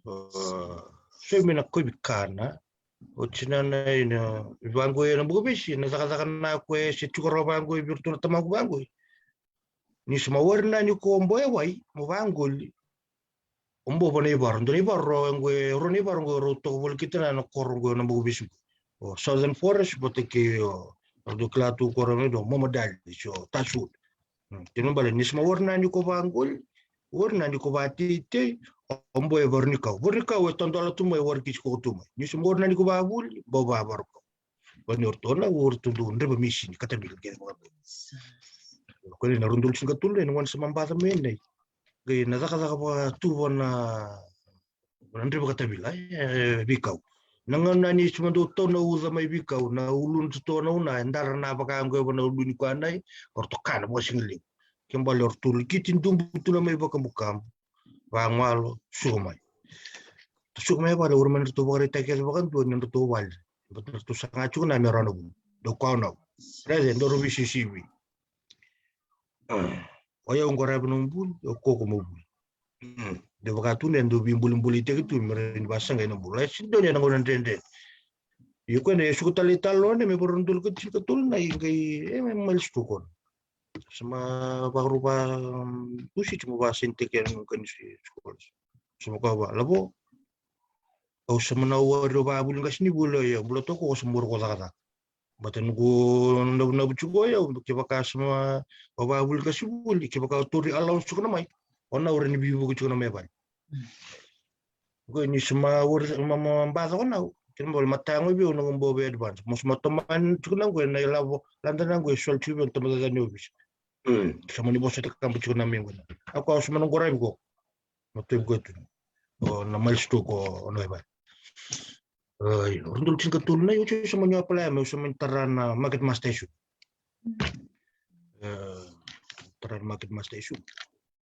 A, so me na kovi kana. Oti na nai na, vaqo ena buka vesi, na cakacaka na ko e se tiko rawa vaqo, vei iratou na tamaqu vaqo. Ni se ma wari na ni ko boya wai, mo vaqoli. O bo vana ivaro, dua na ivaro, qo e rua na ivaro, qo rau toka voli kina na koro qo na buka vesi. O Southern Forest, vata kei o, o dau kila tu koro me dau, Momadali, so, Taswood. Mm, kena bale, ni se ma wari na ni ko vaqoli, wari na ni ko vateitei, o bo e varu ni kau. Varu ni kau e tadola tu mai, wari kisi koko tu mai. Ni se ma wari na ni ko vavuli, bo vavaru kau. Vani o ratou na, o ratou dau dreva misini, katavila, kece vakabau. Ko na rua na udolu tinikatolu, ena gauna se ma baca mai nei. Qai na cakacaka vakatuva na, na dreva katavila, e, veikau. Na gauna ni se ma dau tau na uca mai veikau, na ulu na totoka na una, e dara na vaka qo e vana ulu ni koya nai, o ratou kana vakasigalevu. Ke bale o ratou likiti dubu tu na mai vakabukabu. Vagwalo, suka mai. Suka mai vale, ura mai na ratou vakaraitaki kece vakadua ni ratou vale. Bata ratou saga tiko na me rawa na vuli. Dau kau nau. Rece, dau ravi sisivi. O yau qo ravi na buli, o koko mo buli. Dau vakatu ne, dau vibulibuli teki tu, me rawa ni vasagai na buli. Lai si dau ni na gauna dredre. Io koya na e suka tale i talone, me vara dolu ka tini ka tolu na i qai, e, me mali suka kona. Sa ma vakarau va, um, usi ti mo va senteke na kani si, si kola. Sa ma ka va, lavo. Au sa ma na wari o vavuli qasi ni vuli, o ia, bula toko, au sa ma wari ko cakacaka. Bata noqu navunavu tiko, o ia, kevaka sa ma, o vavuli qasi vuli, kevaka o tori allowance tiko na mai. O na wari ni vivuki tiko na mai vale. Qo ni sa ma wari, ma, ma baca ko nau. Kena bale matago vei au na qo bau vei advance. Mo sa ma tomani tiko na qo na ilavo, lada na qo e soli tiko vei au na tamata ni ovisa. Sa ma ni vosota kaba tiko na mai qo na. Ako au sa ma na qo ravi ko. Ma tu ko tu. O na mali sto ko o na vale. Ai, o rua na udolu tini ka tolu na, io, sa ma ni apply, me sa ma ni tara na market master isu. E, tara na market master isu.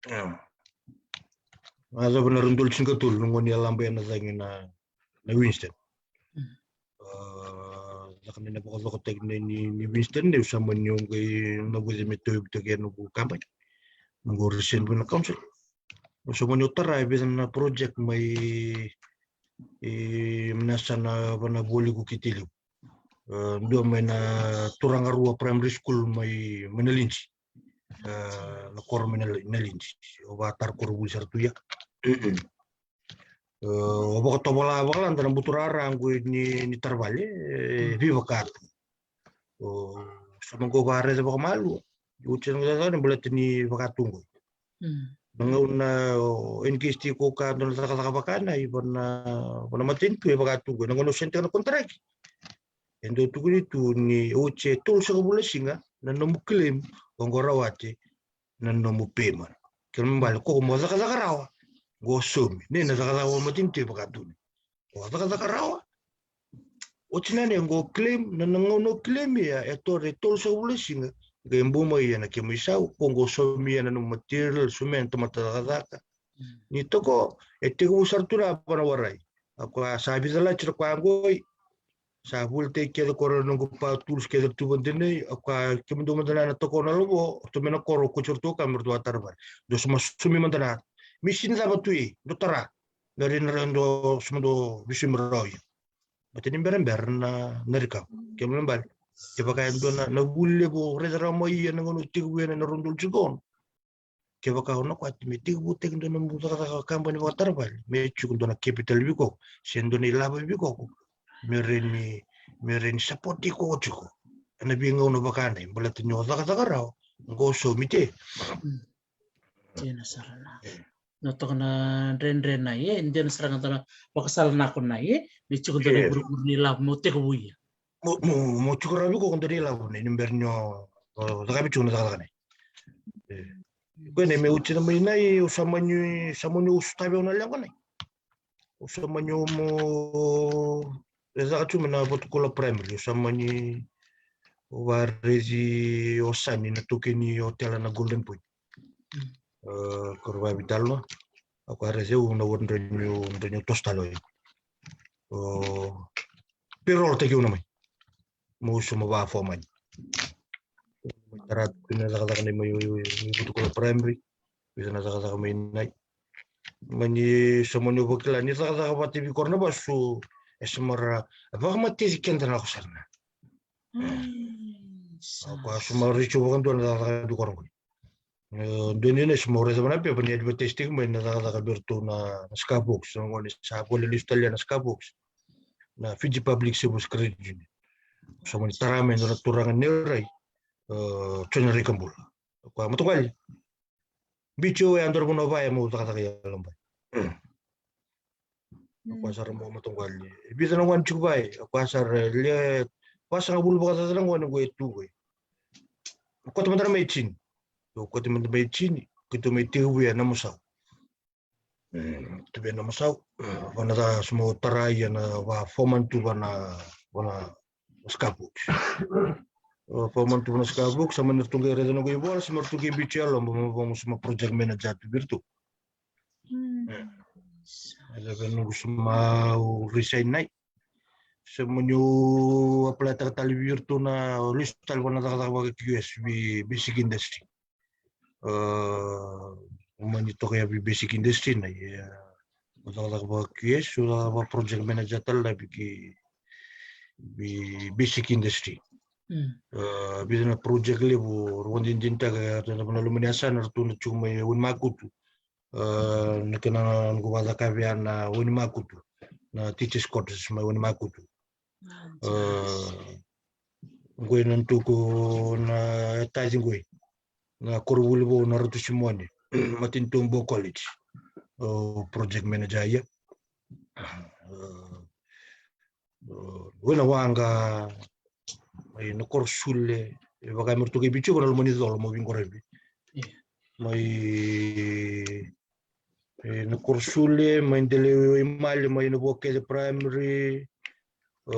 Ia. A cava na rua na udolu tini ka tolu, na gauna ni a laba ena cagi na, na Winston. A, caka na, na vakacokotaki na ni, ni Winston, ne u sa mani o qai na vuce me tauvi toka ena noqu kabani. Noqu resent na council. U sa mani o tara e vica na project mai, e, na sa na vana voli ku kiti liu. E, dua mai na Turaga Rua Primary School mai, mai Nalidre. E, na koro mai Nal-, Nalidre. Au vakatara koronivuli sara tu ya. E, au vakatovolea vakalada na buturara qo ni, ni taravale, e, veivakatu. Au sa mai qo vakaraica vakamalua. Oti na cakacaka ni baleta ni vakatu qo. Na gauna o engage tiko ka dua na cakacaka vaka na i vana, vana matanitu e vakatu qo. Na gauna o sainitaka na konitaraki, e dau tukuni tu ni oti e tolusagavulu na siga na nomu claim, o qo rawati na nomu payment. Kena ibalebale ko mo cakacaka rawa, qo saumi. Ni na cakacaka vakamatanitu e vakatu ni o cakacaka rawa. Oti na ne qo claim, na, na gauna o claim ia, e toro e tolusagavulu na siga. Qai bau mai ia na kemu isau, ko qo saumi ia na nomu material, saumi na tamata cakacaka. Ni toko, e tekivu sara tu na vana warai. A koya sa vica lati na koya qoi. Sa volitaki kece koro na noqu power tools kece tu vata nei, a koya kemudou mada na toko na lovo, ratou mai na koro ko tiko ratou ka me ratou a taravale. Dou sa ma saumi mada na. Mi sini cava tu i, dou tara. Me rai na rai dou sa ma dou visaumi rawa ia. Baleta ni berabera na, na recover. Kena ibalebale. Kevaka e dua na, na vuli levu raica rawa mai ia na gauna o tekivu ia na rua na udolu tiko. Kevaka o na kwati me tekivutaki dua na nomu cakacaka kabani vakataravale, me tiko dua na capital vei iko, se dua na ilavo vei iko, me rawa ni, me rawa ni support iko tiko ena veigauna vaka na i baleta ni o cakacaka rawa, qo saumi te. Dina sara na. Na toka na dredre na i, e, dina sara ga dua na vakasala na ko na i, e, ni tiko dua na ivurevure ni ilavo mo tekivu ia. Mo, mo, mo tiko rawa vei iko dua na ilavo na i, ni bera ni o, o cakavi tiko na cakacaka na i. E. Koya na i me oti na mai na i, au sa mani, sa mani au sotavi au na leqa na i. Au sa mani au mo, e caka tu mai na Vatukula Primary, au sa mani, au varaici o Sani na taukei ni otela na Golden Point. E, koro vavitalo. Au ka raici au na wadra niu, dra niu toso tale o i. O, payroll taki au na mai. Mo usu mo va foreman. Tara tu na cakacaka na i mai, mai, mai Vatukula Primary. Vica na cakacaka mai na i. Mani sa mani au vakila ni cakacaka vata vei koro na vasu. E sa mara, vakamateci keda na ko sara na. Ko a sa mara risu vakadua na cakacaka vei koro qoi. E, dua ni na sa mara raica vana pepa ni advertise tiko mai na cakacaka vei ratou na, na Skybox. Sa gone sa vole lesu tale na Skybox. Na Fiji Public Service Credit Union. Sa mani tara mai na turaga ni rai. E, Joni Raikabula. Ko a mataqali. Biu tiko e a dua na vanua vaya mo cakacaka i Alobai. Ko a sara mo mataqali. Vica na gone tiko vaya. Ko a sara le vasagavulu vakacaca na gone qo e tu qo. Koto mada na mai tini. Koto mada mai tini. Koto mai tekivu ia na mosau. Mm, tu vei na mosau. Vana ca sa mo tara ia na va foreman tu vana, vana Skybox. O foreman tu vana Skybox, sa mani ratou qai raica na qai vola, sa mani ratou qai biu tiko i Aloba, mo, mo, mo sa ma project manager tu vei ratou. Eda vei noqu sa ma au resign na i. Sa mani au apply taka tale vei ratou na lesu tale vana cakacaka vaka Q S vei basic industry. E, mani toka ia vei basic industry na i, e, au cakacaka vaka Q S, au cakacaka vaka project manager tale na vei, vei basic industry. E, vica na project levu, rau vakadinadinataka, ratou na vanua loma ni yasana, ratou na tiko mai Wainimakutu. E, na kena noqu vakacakavi ya na Wainimakutu. Na teachers quarters mai Wainimakutu. E, qoi na tuku na taci qoi. Na koronivuli vou na Ratu Simone. Matanitu Bua College. O project manager ia. E, o, na waqa mai na koro Sule. E vaka me ratou qai biu tiko na loma ni colo mo veiqaravi. Mai E, na koro Sule, mai Delaiwai Male, mai Navua kece Primary, e,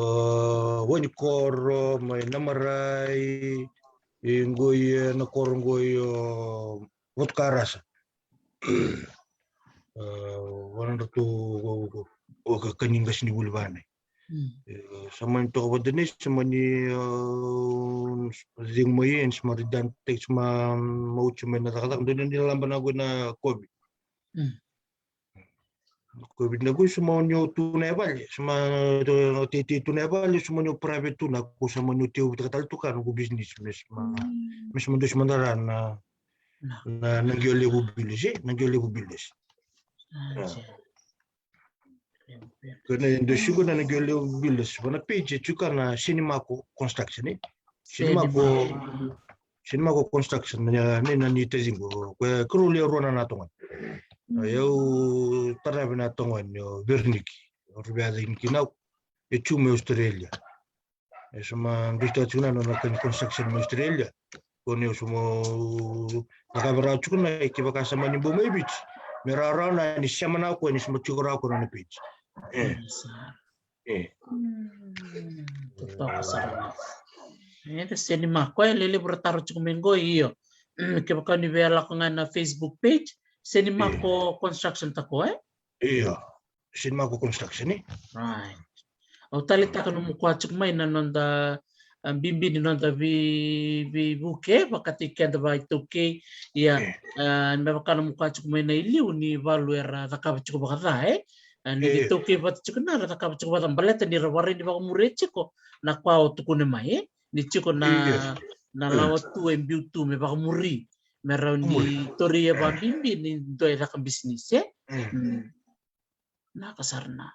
Wanikoro, mai Namarai, e, qoi, e, na koro qoi, o, Vatukarasa. E, vanadratou, o, o, o, ka, kani qasenivuli vana. E, sa mani toka vata nei, sa mani, e, cegu mai, e, sa mani done take, sa ma, ma oti mai na cakacaka, dua ni laba na qoi na COVID. Ko vinaka, ko suma ni o tu na e vale, suma, o teitei tu na e vale, suma ni o private tu na, ko suma ni o tei o vitaka tale tu ka noqu business, me suma, me suma dua suma dara na, na, na Qio Levu Builders, e, na Qio Levu Builders. Ko na dua siko na, na Qio Levu Builders, va na page e tiko na Senimako Construction, e. Senimako, Senimako Construction, na, na, na ni taciqu, ko e karua le rua na na toga. Au taravi na toga ni o Veroniki, o Rivea Cainikina, e tu mai Australia. E suma dustaka tiko na nona kani construction mai Australia. Ko ni o suma na ka vei rau tiko na, e kevaka sa mani bau mai Viti, me rau rau na ni sema na ko ni suma tiko rau ko na page. E. E. Totoka sara. E, Senimako, e lelevu ra taro tiko mai qo, io. Kevaka ni via lako ga na Facebook page, Senimako Construction tako, e? Io. Senimako Construction, e? Right. Au taleitaka nomu kua tiko mai na noda, a, bibi ni noda vei, veivuke, vakataki keda vakaitaukei, ia, a, me vaka nomu kua tiko mai na iliu ni valu era cakava tiko vakaca, e? A, ni vakaitaukei vata tiko na, ra cakava tiko vakaca, baleta ni ra varai ni vakamuria tiko na kua o tukuna mai, e? Ni tiko na, na lawa tu e biu tu me vakamuri, me rau ni tori e vakabibi ni dua e caka bisinisi, e? Naka sara na.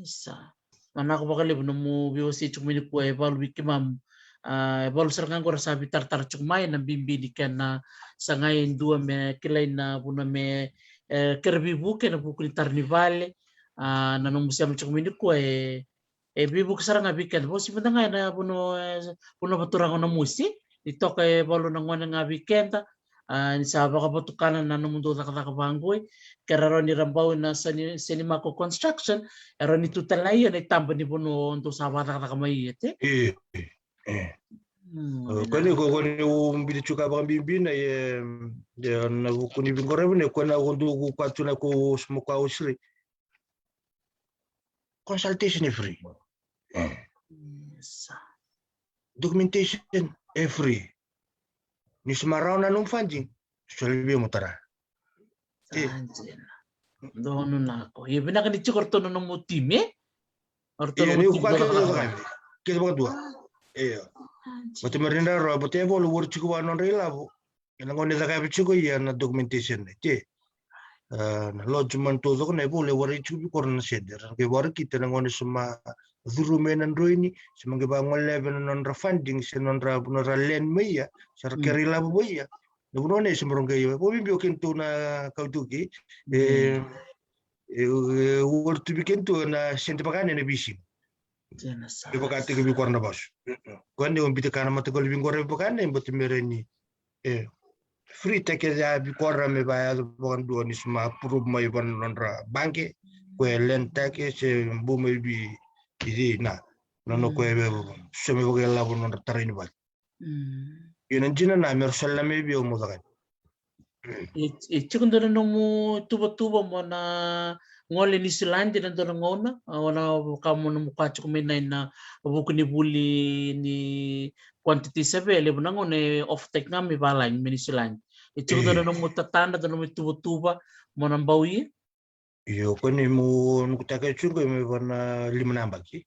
Isa. Manako vakalevu nomu veiwasei tiko mai nikua e valu vei keimami. A, e valu sara ga qo ra sa veitaratara tiko mai na bibi ni kena sagai e dua me kilai na vuna me, e, kere veivuke ena vuku ni tara ni vale. A, na nomu sema tiko mai nikua e, e veivuke sara ga vei keda. Vosi mada ga ena vanua, e, vanua vaturaga o Namosi. Ni toka e valu na gone ga vei keda. A, ni sa vakavatukana na nomudou cakacaka vaqo, e. Ke ra rawa ni ra bau na Seni, Senimako Construction, e rawa ni tu tale na ia na itaba ni vanua dou sa vakacakacaka mai ia, te? E, e, e. Ko ni, ko, ko ni au biuta tiko ka vakabibi na, e, e, na vuku ni veiqaravi, ne, ko na ko dou ko kua tu na ko suma kua o siri. Consultation e free. E. Documentation e free. Ni suma rawa na nomu funding, soli vei au mo tara. E. Sa dina. Donu nako. Ia vinaka ni tiko ratou na nomu team, e? Ratou na nomu team. Kece vakadua. Io. Baleta me ra ni rawa, baleta e volo wari tiko vua nodra ilavo. Ena gauna e cakava tiko ia na documentation, e, te. A, na lodgement taucoko na ivola e warai tiko vei kora na sede. Ra qai warai kina na gauna suma curu mai na droini, suma qai vagolea na nodra funding, se nodra, nodra land mai ia, se ra kere ilavo mai ia. Na vanua nei suma ra qai, vakabibi o keitou na kautuki, e, e, e, warai tu vei keitou na sede vaka na veisiga. E vakataki vei kora na vasu. Ko ni au biuta ka na matakau veiqaravi vaka na, baleta me ra ni, e, free take ya vei kora me vaya vakadua ni suma approve mai vua na nodra baqe, ko e land take se bu mai vei, vei na, na, na ko e so me vakailavo nodra tarai ni vale. Ia na dina na me ra soli na mai vei au mo cakava. E, e tiko dua na nomu tuvatuva mo na gole Niusiladi ena dua na gauna, a, o na vaka mo nomu kua tiko mai na ina vuku ni vuli ni quantity survey, levu na gauna e offtake ga mai valagi mai Niusiladi. E tiko dua na nomu tatadra, dua na nomu tuvatuva mo na bau ia? Io, ko ni mo nukutaka e tiko mai vua na lima na yabaki.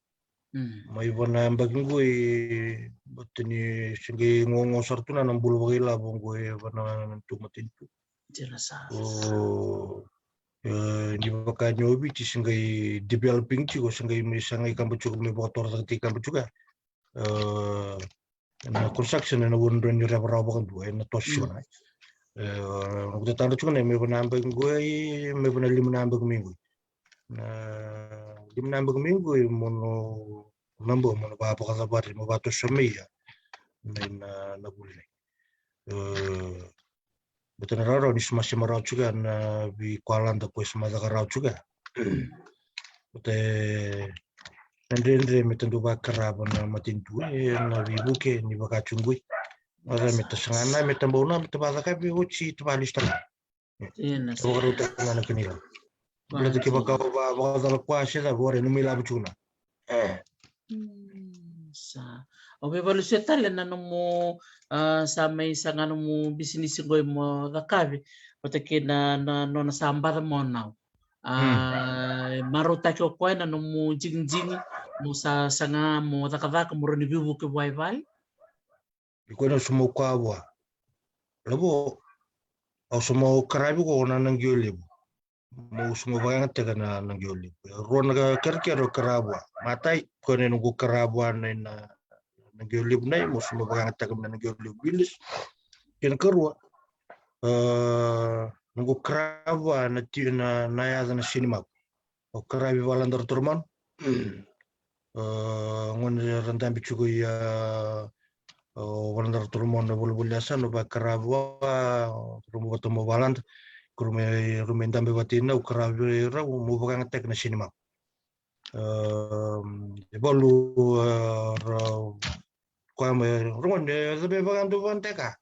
Mai vua na yabaki qo e, baleta ni se qai gogo sara tu na, na bula vakailavo qo e vua na tu matanitu. Dina sara. O, e, ni vaka ni o Viti se qai developing tiko, se qai mai sagai kaba tiko, mai vakatorocaketaki kaba tiko. E, na construction ena ua na drau ni reva rawa vakadua, ena toso tiko na. E, na noqu tatadra tiko na, mai vua na yabaki qo, e, mai vua na lima na yabaki mai qo. Na lima na yabaki mai qo, e, mo na, na bau, mo na vakacavari, mo vakatoso mai ia. Na, na, na vuli nei. E, Baleta na rawarawa ni suma sema rawa tiko ya na veikoya lada ko e suma caka rawa tiko ya. Baleta na dredre me ta dau vakarava na matanitu e na veivuke ni vaka tiko qoi. Vaka me ta saga na, me ta bau na, me ta vacaka vei oti, ta valesu tale. Io, na sa vakarautaka na kena ilavo. Baleta kevaka o va, vakacala koya se cava, o rai na mai lavo tiko na. E. Mm, sa. O veivalusia tale na nomu, a, sa mai saga nomu bisinisi qoi mo cakavi. Vata kei na, na nona sa baca mo nau. A, marautaki o koya na nomu jigijigi mo sa saga mo cakacaka mo rawa ni veivuke vua i vale. I koya na sumau koya vua. Lavo, au sumau karavi ko na naqio levu. Mo sumau vakayagataka na naqio levu. E rua na kerekere au kara vua. Matai, koya na noqu kara vua na ina naqio levu nai mo sumau vakayagataka na naqio levu vilis. Kena karua, a, noqu kara vua na ti na na yaca na senimaku. O karavi valadaru toro manu. A, gone ra dabe tiko ia, o valadaru toro manu na volivoli yasa no vakaravi vua, rau mo vata mo valada, ko rau me rau me dabe vata ina o karavi rau mo vakayagataki na senimaku. A, e valu, a, ra koya mai rau gone e cabe vakadau vakadeka.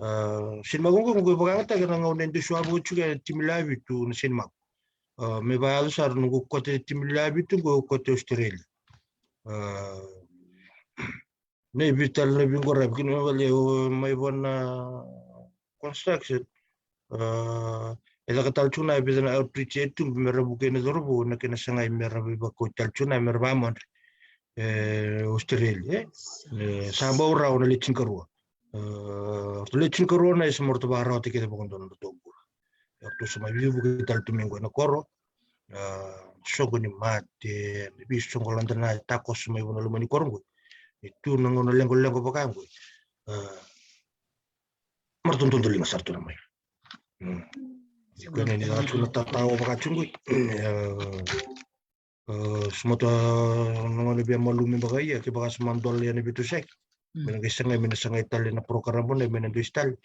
A, senimaku oqo oqo e vakayagataki na gauna e dui suavu tiko e timi lewe vitu na senimaku. A, me vakayaco sara noqu kote timi lewe vitu oqo kote Australia. A, na i vitala na viqoravi kina me vale o mai vua na construction. A, e caka tale tiko na vica na outreach e tubu me ra vukei na cauravou na kena sagai me ra veivakauti tale tiko na me ra vakamodre. E Australia, e. E, sa bau rawa na le tinikarua. E, ratou le tinikarua na e sa mai ratou vakarawata kece vakadua na nodratou bula. E ratou sa mai veivuke tale tu mai qo ena koro. E, soqo ni mate, na veisoqo lada na takoso mai vua na loma ni koro qo. E tu na gauna leqoleqo vaka qo. E, ma ratou dodoliga sara tu na mai. Mm. Iko na ni ratou na tatao vaka tu qo. E, e, sumata na gone via malume vaka ia, ke vaka sa ma dola ia na veitosoyaki. Mm. Me na qai sagai, me na sagai tale na program vona, me na dusi tale.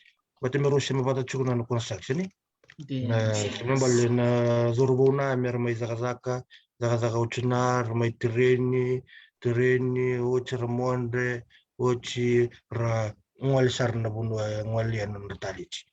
Vata me rau sema vata tiko na, na construction, e? Dina. Na, me bale na cauravou na, me ra mai cakacaka, cakacaka oti na, ra mai tereni, tereni, oti ra modre, oti ra gole sara na vanua, e gole ia na nodra taliti.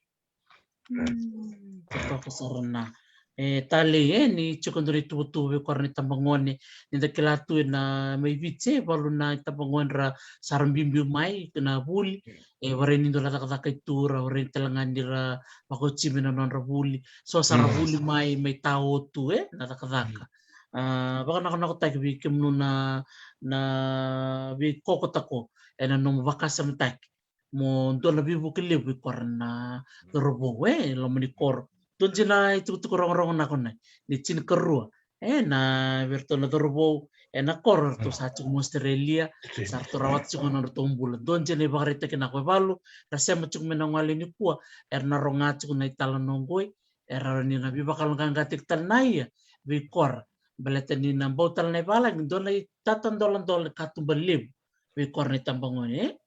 Mm, totoka sara na. E, talei, e, ni tiko dua na ituvatuva vei kora na itabagone, ni da kila tu ena mai Viti, e, valu na itabagone ra sa ra biubiu mai, na vuli, e, warai ni dua na cakacaka i tu ra, warai ni tale ga ni ra vakaoti mai na nodra vuli, so sa ra vuli mai, mai tao tu, e, na cakacaka. A, vakanakonakotaki vei kemunu na, na veikokotako, ena nomu vakasamataki. Mo dua na veivuke levu i kora na cauravou, e, loma ni koro. Dua dina itukutuku rogorogo na kona, ni tinikarua, e, na vei ratou na cauravou, e, na koro ratou sa tiko mo Australia, sa ratou rawata tiko na nodratou bula. Dua dina ivakaraitaki na ko e valu, ra sema tiko mai na gole nikua, era na roga tiko na italanoa qoi, era ni na veivakaloqaqataki tale na ia, vei kora. Baleta ni na bau tale na ivalagi, dua na itatadoladola ni katuba levu, vei kora na itabagone, e.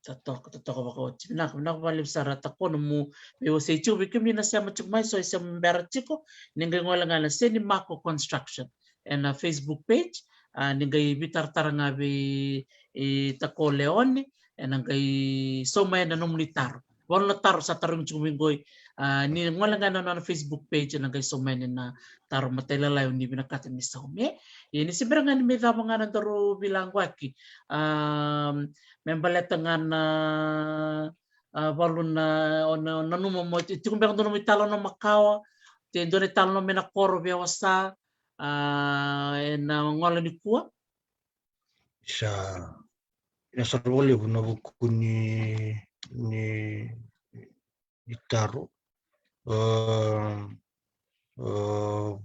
Totoka, totoka vakaoti. Vinaka, vinaka vakalevu sara Takono mo veiwasei tiko vei kemuni na sema tiko mai, so e sema bera tiko, ni qai gole ga na Seni Mako Construction ena Facebook page, a, ni qai veitaratara ga vei, e, Tako Leone, ena qai sauma ena nomuni taro. Valu na taro sa tarogi tiko mai qoi, a, ni gole ga na nona Facebook page, ena qai sauma yani na taro matailalai o ni vinakata ni sauma. Ia ni se bera ga ni mai cava ga na daru veilaqwaki, a, me baleta ga na, a, valu na, o na, o nanuma mo, e tiko beka dua nomu italanoa makawa, te dua na italanoa mai na koro vei au sa, a, ena gole nikua. Sa, ena sara vakalevu na vuku ni, ni, ni taro. A, a,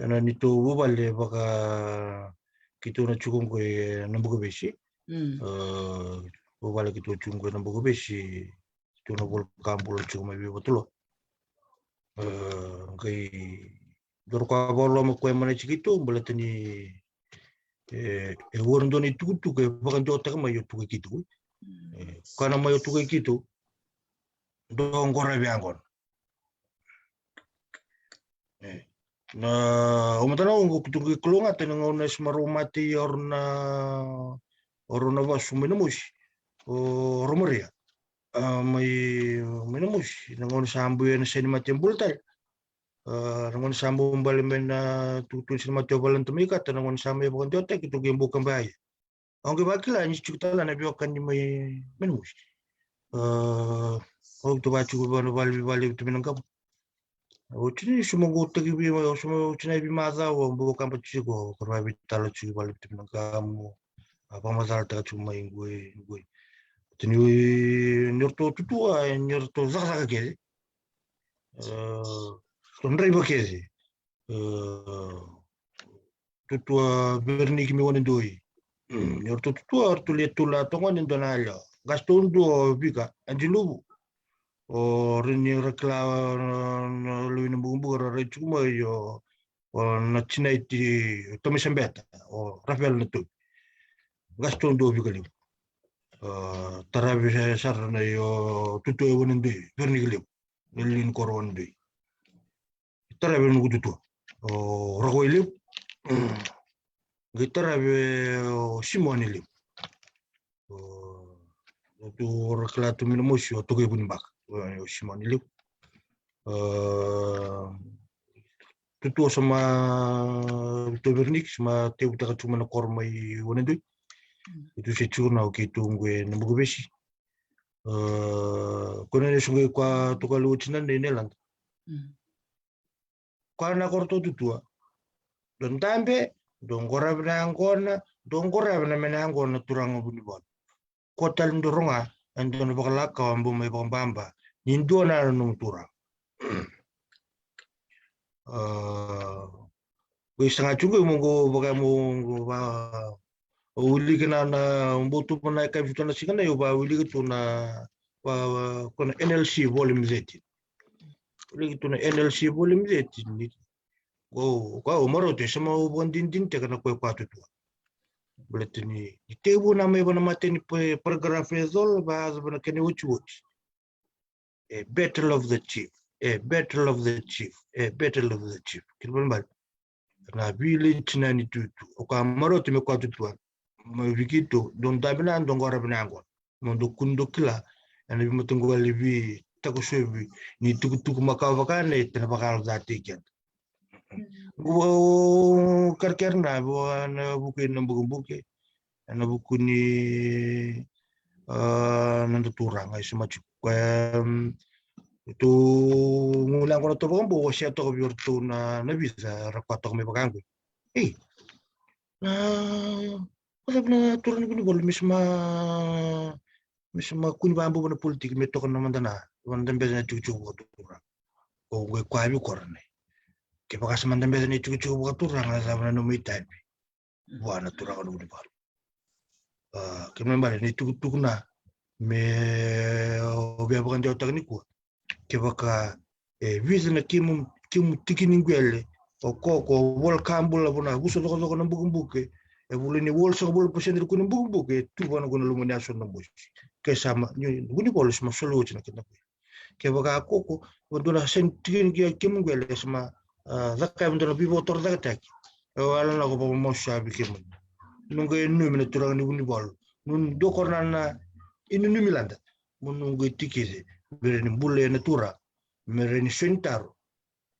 ena neitou vuvale vaka keitou na tiko qo ena Bukavesi. Mm. A, vuvale keitou tiko qo ena Bukavesi, keitou na voleka bula tiko mai vei Vatulua. A, qai doro ka vakaloloma koya mai na tiko keitou, baleta ni, e, e ua na dua na itukutuku e vakadewataka mai o tukai keitou. Mm. E, kana mai o tukai keitou, dou qora vei yaqona. E, na, o matana oqo keitou qai kalougata na gauna e sema rau mate ia o rau na, o rau na vasu mai na mosi. O rau maria. A, mai, mai na mosi. Na gauna sa buia na seni mate bula tale. A, na gauna sa bau bale mai na tukutuku ni seni mate o Valenta mai Kata, na gauna sa mai vakadewataki, keitou qai bau kabaya. Au qai vakila ni tiko tale na veiwekani mai, mai na mosi. A, au keitou vakatiko vua na vale, vale, vale, vale, vale, vale, Oti ni suma qo taki vei, suma oti na i veimacawa, bau kaba tiko, ko ra veitalanoa tiko i vale vei na gamu. A vakamacalataka tiko mai qoi, qoi. Tani ni ratou tutua, ni ratou cakacaka kece. E, ratou draiva kece. E, tutua Vereniki me wane doi. Ni ratou tutua, ratou lia tula toka ni dua na yalewa. Qase taudua o Vika, Ajiluvu. O rini ra kila na lui na bukabuka ra rai tiko mai o, o na tinaiti o Tomai Sabeta, o Rafael na tui. Qase taudua o Vika Levu. O taravi sara na i o tutua e wane doi, Vereniki Levu. Na lili ni koro wane doi. Taravi na noqu tutua. O Rakoi Levu. Qai taravi o Simoni Levu. O, o tu ra kila tu mai na mosi, o Tokoi Vunibaka. O, o Simoni Levu. O, tutua soma, tu Vereniki, soma tevutaka tu mai na koro mai wane doi. E tu se tu na o keitou qo e na Bukavesi. E, ko na nesu qo e koya toka lou tina nei Nelada. Koya na koro tou tutua. Dou dabe, dou qoravi na yaqona, dou qoravi na me na yaqona turaga Vunivalu. Ko tale dou roga, e dou na vakalakawa bau mai vakababa. Ni dua na nomu turaga. A, ko i saga tu qo mo qo vaka mo qo va, o wilika na, na, bau tu na e kai vitu na siga na i o va wilika tu na, va, va, ko na N L C volume thirteen. Wilika tu na N L C volume thirteen ni. Ko, ko, o Marote, sema o vakadinadinataka na ko e koya tutua. Baleta ni, ni tekivu na mai vana mateni paragraph e colo, va, va na kena otioti. A battle of the chief. A battle of the chief. A battle of the chief. Kena balebale. Na village na ni tutu. O ka Marote me koya tutua. Ma vei keitou, dou dabe na, dou qoravi na yaqona. Mo dou kua ni dou kila. E na veimataqali veitakosovi. Ni tukutuku makawa vaka na e tena vakayalo ca tei keda. Qo kerekere na, na vuku i na bukebuke. E na vuku ni, a, noda turaga, e sema tiko. Ko e, tu guna qo na to vakabau, o se toka vei iratou na, na vica, ra koya toka mai vaka qo. Ei, na, ko cava na turaga ni Vunivalu, me sema, me sema kua ni vakabuba na politiki, me toka na mada na, mada beta na tikotiko vakaturaga. Ko qo e koya vei kora ne. Kevaka sa mada beta na tikotiko vakaturaga, na cava na nomu itavi. Vua na turaga na Vunivalu. A, kena balebale ni tukutuku na me o via vakadewataka nikua. Kevaka e vica na kemu, kemu tiki ni qwele, o koko, o vola ka bula vuna, vusa cokocoko na bukebuke, e vula ni walusagavulu pasede na kua na bukebuke, e tu vana kua na loma ni aso na mosi. Ke sa ma, ni, Vunivalu sa ma soli oti na kena qwele. Kevaka koko, o dua na sega ni tiki ni kemu qwele, e sa ma, a, caka e dua na veivakatorocaketaki. E wala na ko vakamasuavi kemuni. Noqu inanumi na turaga ni Vunivalu. Noqu dua kora na inanumi Lada. Mo noqu itikici. Me rawa ni bula na turaga. Me rawa ni soni taro.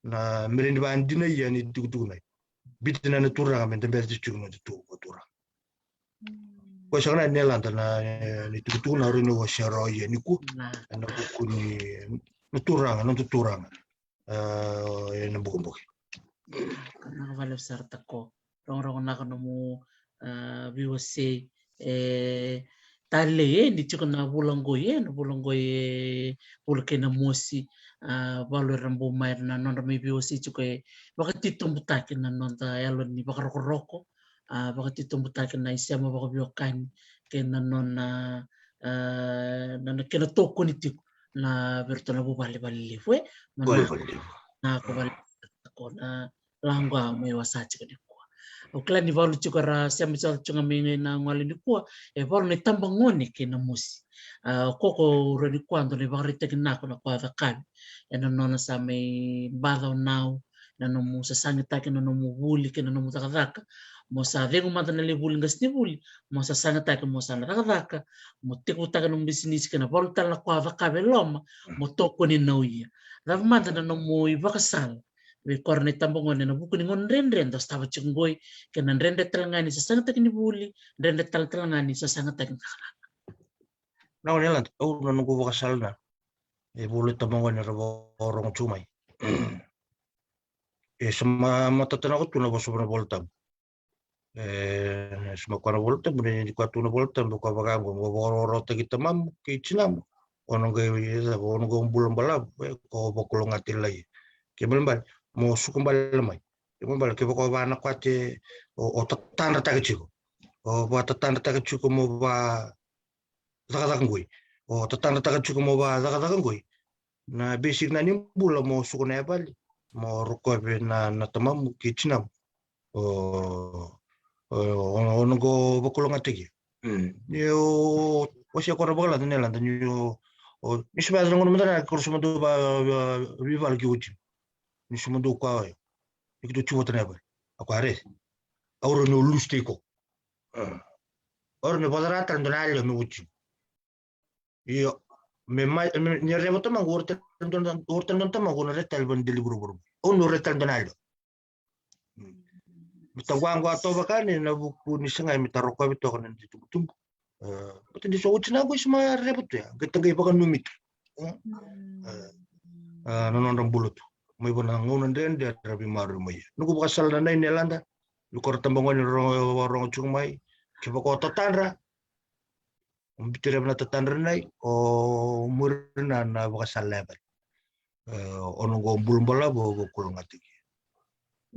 Na me rawa ni vakadinaia ni tukutuku na. Biuta na turaga me da beta tiko na tukutuku turaga. Ko saka na ne Lada na, e, ni tukutuku na rui ni wasea rawa ia nikua. Na. E na vuku ni, na turaga, na turaga. E, e na bukebuke. Vinaka vakalevu sara Tako. Rogorogo vinaka nomu, a, veiwasei. E, talei, e, ni tiko na vula qoi, e, na vula qoi, e, vula kei na mosi. A, valu era bau mai na nodra mai veiwasei tiko e vakatitobutaki na noda yalo ni vakarokoroko. A, vakatitobutaki na isema vakaveiwekani kei na nona, a, na, na kena tokoni tiko na vei iratou na vuvale, vale levu, e. Vale, vale levu. Na ko vale ko na laqu a mai wasa tiko nikua. Au kila ni valu tiko era sema tiko ga mai na gole nikua, e valu na itabagone kei na mosi. A, o koko ura nikua dua na ivakaraitaki nako na koya cakavi. E na nona sa mai baca o nau, na nomu sasagetaki na nomu vuli kei na nomu cakacaka. Mo sa cegu mada na lai vuli qasenivuli, mo sasagetaki mo sa na cakacaka, mo tekivutaka nomu bisinisi kei na valu tale na koya cakavi e loma, mo tokoni na uia. Cava mada na nomu ivakasala vei kora na itabagone na vuku ni gauna dredre da sotava tiko qoi, kei na dredre tale ga ni sasagetaki ni vuli, dredre tale tale ga ni sasagetaki ni cakacaka. Na gone Lada, au na noqu vakasala na. E volo itabagone ra vakarorogo tiko mai. E sa ma, matata na ko tu na vosa na Vola Tabu. E sa ma koya na Vola Tabu, ni koya tu na Vola Tabu, koya vaka qo, mo vakarautaki tamamu kei tinamu. O na qai, o na qai bula balavu, e, ko vakalougatataki. Kena ibalebale mo suka bale mai. Kena ibalebale kevaka o vaka na koya te, o, o tatadrataka tiko. O vakatatadrataka tiko mo va cakacaka qoi. O tatadrataka tiko mo va cakacaka qoi. Na basic na ni bula mo suka na yavali, mo rokovi na, na tamamu kei tinamu. O, o, o, o na qai vakalougatataki. Mm. Ni o, o se koya na vakalada na yalada ni o, o, ni se vaka na gauna mada na ko sa mada va, va, veivala ki oti. Ni sa mada koya, ni keitou tiko vata na yavali. A koya re. Au rawa ni o lusi tiko. Mm. Au rawa ni vakacakacaka tale dua na yalewa me oti. Io, me mai, me, ni raica vata mai, o rawa tale dua na, o rawa tale dua na tamaqu, o na raica tale vata deli vuravura. Au na raica tale dua na yalewa. Mm. Me ta qwaqwa toka vaka ni na vuku ni sagai me ta rokovi toka na noda itubutubu. E, baleta ni so oti na qo i sa ma raica tu ya, qai ta qai vakanumi tu. E, e, na nodra bula tu. Mai vua na gauna dredre era veimaroroi mai. Noqu vakasala na nai ni yalada, ni ko ra tabagone rogo, rogo tiko mai, kevaka o tatadra, o biuta rawa na tatadra nai, o muri na, na vakasala yavali. E, o na qai bula balavu, o vakalougatataki.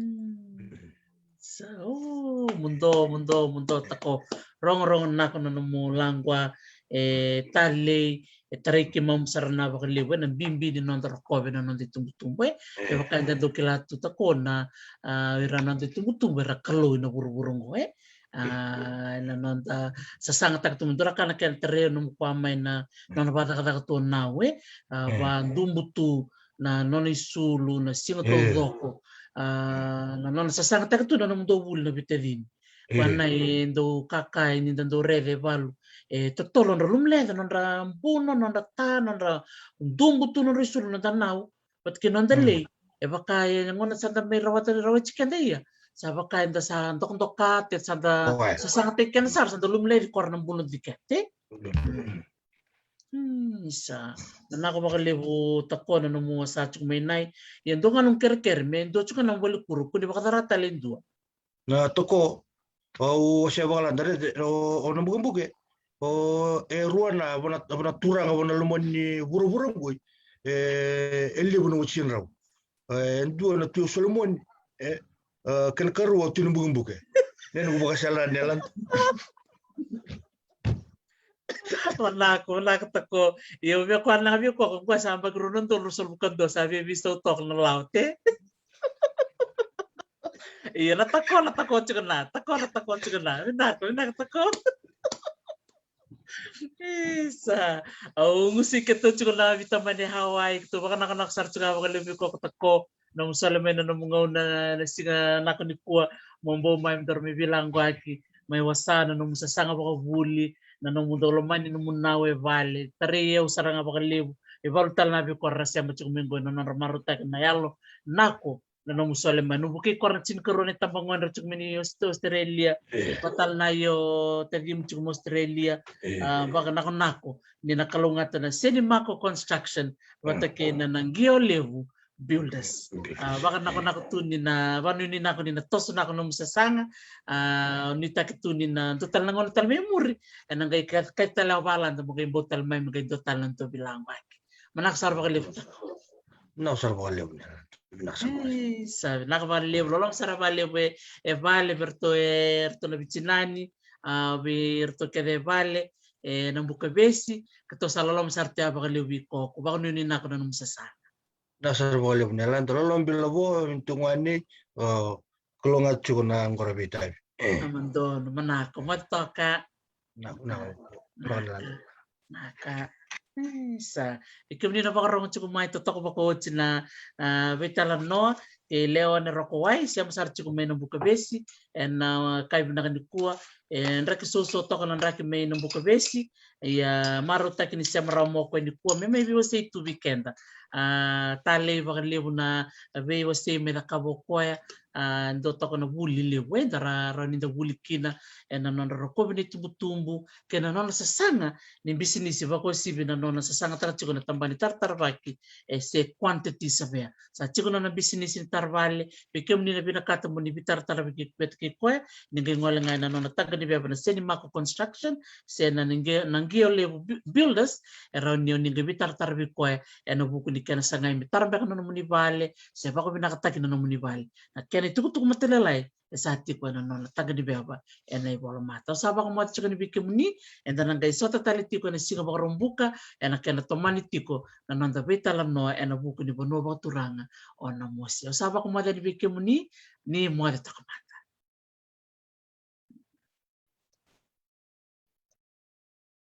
Mm. Sa, o, muduo, muduo, muduo Tako. Rogorogo nako na nomu laqwa, e, talei, e, tarai keimami sara na vakalevu, e, na bibi ni noda rokovi na noda itubutubu, e. E. Kevaka eda dau kila tu Tako na, a, ira na noda itubutubu, era kalou ena vuravura qo, e. A, na noda sasagataka tu me dua na ka na kena tarai nomu koya mai na, mm, nona vakacakacaka tu o Nau, e. A, mm, vadubu tu na nona isulu, na siga, e, taucoko. A, mm, na nona sasagataka tu na nomudou vuli na veitacini. E. Koya na e dau kakai ni da dau raica e valu. E totolo nodra lumuleca, nodra buno, nodra ta, nodra dubu tu nodra isulu, noda nau. Vata kei noda, mm, lei. E vaka e gauna sa da mai rawata, rawati keda ia. Sa vaka eda sa dokadoka, te sa da, o, e, sasagataki keda sara, sa da lumuleca i kora na buno dike, te? Mm. Hmm, sa. Vinaka vakalevu Tako na nomu a sa tiko mai nai. Ia dua ga noqu kerekere, me dua tiko na nomu valikuro, kua ni vakacacataka tale e dua. Na Tako, au se vakalada, raica, o, o na bukebuke, o, e rua na, vua na, vua na turaga, vua na loma ni vuravura qoi, e, e levu na watidrau. E dua na Tui o Solomoni, e, e, kena karua o Tui na Bukebuke. Ni noqu vakasala na yalada. Vinaka, vinaka Tako. Ia, vei koya na, vei koya, koya sa yabaki rua na udolu ruasagavulu ka dua, sa via veisau toka na lawa, te? Ia, na Tako, na Tako tiko na, Tako, na Tako tiko na. Vinaka, vinaka Tako. Isa. Au gusi keitou tiko na veitamani Hawaii, keitou vakanakonako sara tiko ga vakalevu vei koya ko Tako. Nomu sole mai na nomu gauna na siga nako nikua, mo bau mai me daru mai veilaqwaki, mai wasa na nomu sasaga vakavuli, na nomu dau lomani nomu nau e vale. Tarai au sara ga vakalevu, e valu tale na vei koya ra sema tiko mai qo, na nodra marautaki na yalo nako na nomu sole mai. Nomu vukei koya na tinikarua na itabagone ra tiko mai ni Aus-, Australia. E. Vata tale na io tacimu tiko mai Australia. E. A, vakanakonako ni na kalougata na Senimako Construction, vata, mm, kei na, na Qio Levu Builders. Builders. A, vakanakonako tu ni na, vakanuinui nako ni na toso nako nomu sasaga. A, nuitaki tu ni na dua tale na gauna tale mai muri, ena qai ka-, kaci tale o Valada, mo qai bau tale mai, mo qai dua tale na dua veilaqwaki. Manaka sara vakalevu. Vinaka sara vakalevu, vinaka sara vakalevu. Isa, vinaka vakalevu, loloma sara vakalevu e, e vale, vei iratou e, iratou na vitinani, a, vei iratou kece e vale, e, na Bukavesi, keitou sa loloma sara tu ya vakalevu vei iko, ko vakanuinui nako na nomu sasaga. Vinaka sara vakalevu na yalada, loloma bila vo, vinaka tu ga ni, o, kalougata tiko na qora veitavi. E. A, madonu, manako, moce toka. Na, na, na, na. Naka. Isa. E kemuni na vakarorogo tiko mai, totoka vakaoti na, a, veitalanoa kei Leone Rokowai, sema sara tiko mai na Bukavesi ena, a, kai vinaka nikua. E draki soso toka na draki mai na Bukavesi. Ia marautaki ni sema rawa mai o koya nikua me mai veiwasei tu vei keda. A, talei vakalevu na veiwasei mai cakava o koya. A, dua toka na vuli levu eda ra, rawa ni da vuli kina ena nodra rokovi na itubutubu kei na nona sasaga ni bisinisi, vakauasivi na nona sasagataka tiko na tabana ni taratara vaki, e se quantity surveyor. Sa tiko na nona bisinisi ni taravale, vei kemuni na vinakata mo ni vitaratara vaki vata kei koya, ni qai gole ga ena nona taqa ni veva na Senimako Construction se na Naqi-, Naqio Levu Bu-, Builders, e rawa ni o ni qai vitaratara vei koya ena vuku ni kena sagai me tara beka na nomuni vale se vakavinakataki na nomuni vale. Na kena itukutuku matailalai e sa tiko ena nona taqa ni veva ena ivolamata. Au sa vakamoce tiko ni vei kemuni, eda na qai sota tale tiko ena siga Vakaraubuka ena kena tomani tiko na noda veitalanoa ena vuku ni vanua vakaturaga o Namosi. Au sa vakamoce ni vei kemuni, ni moce toka.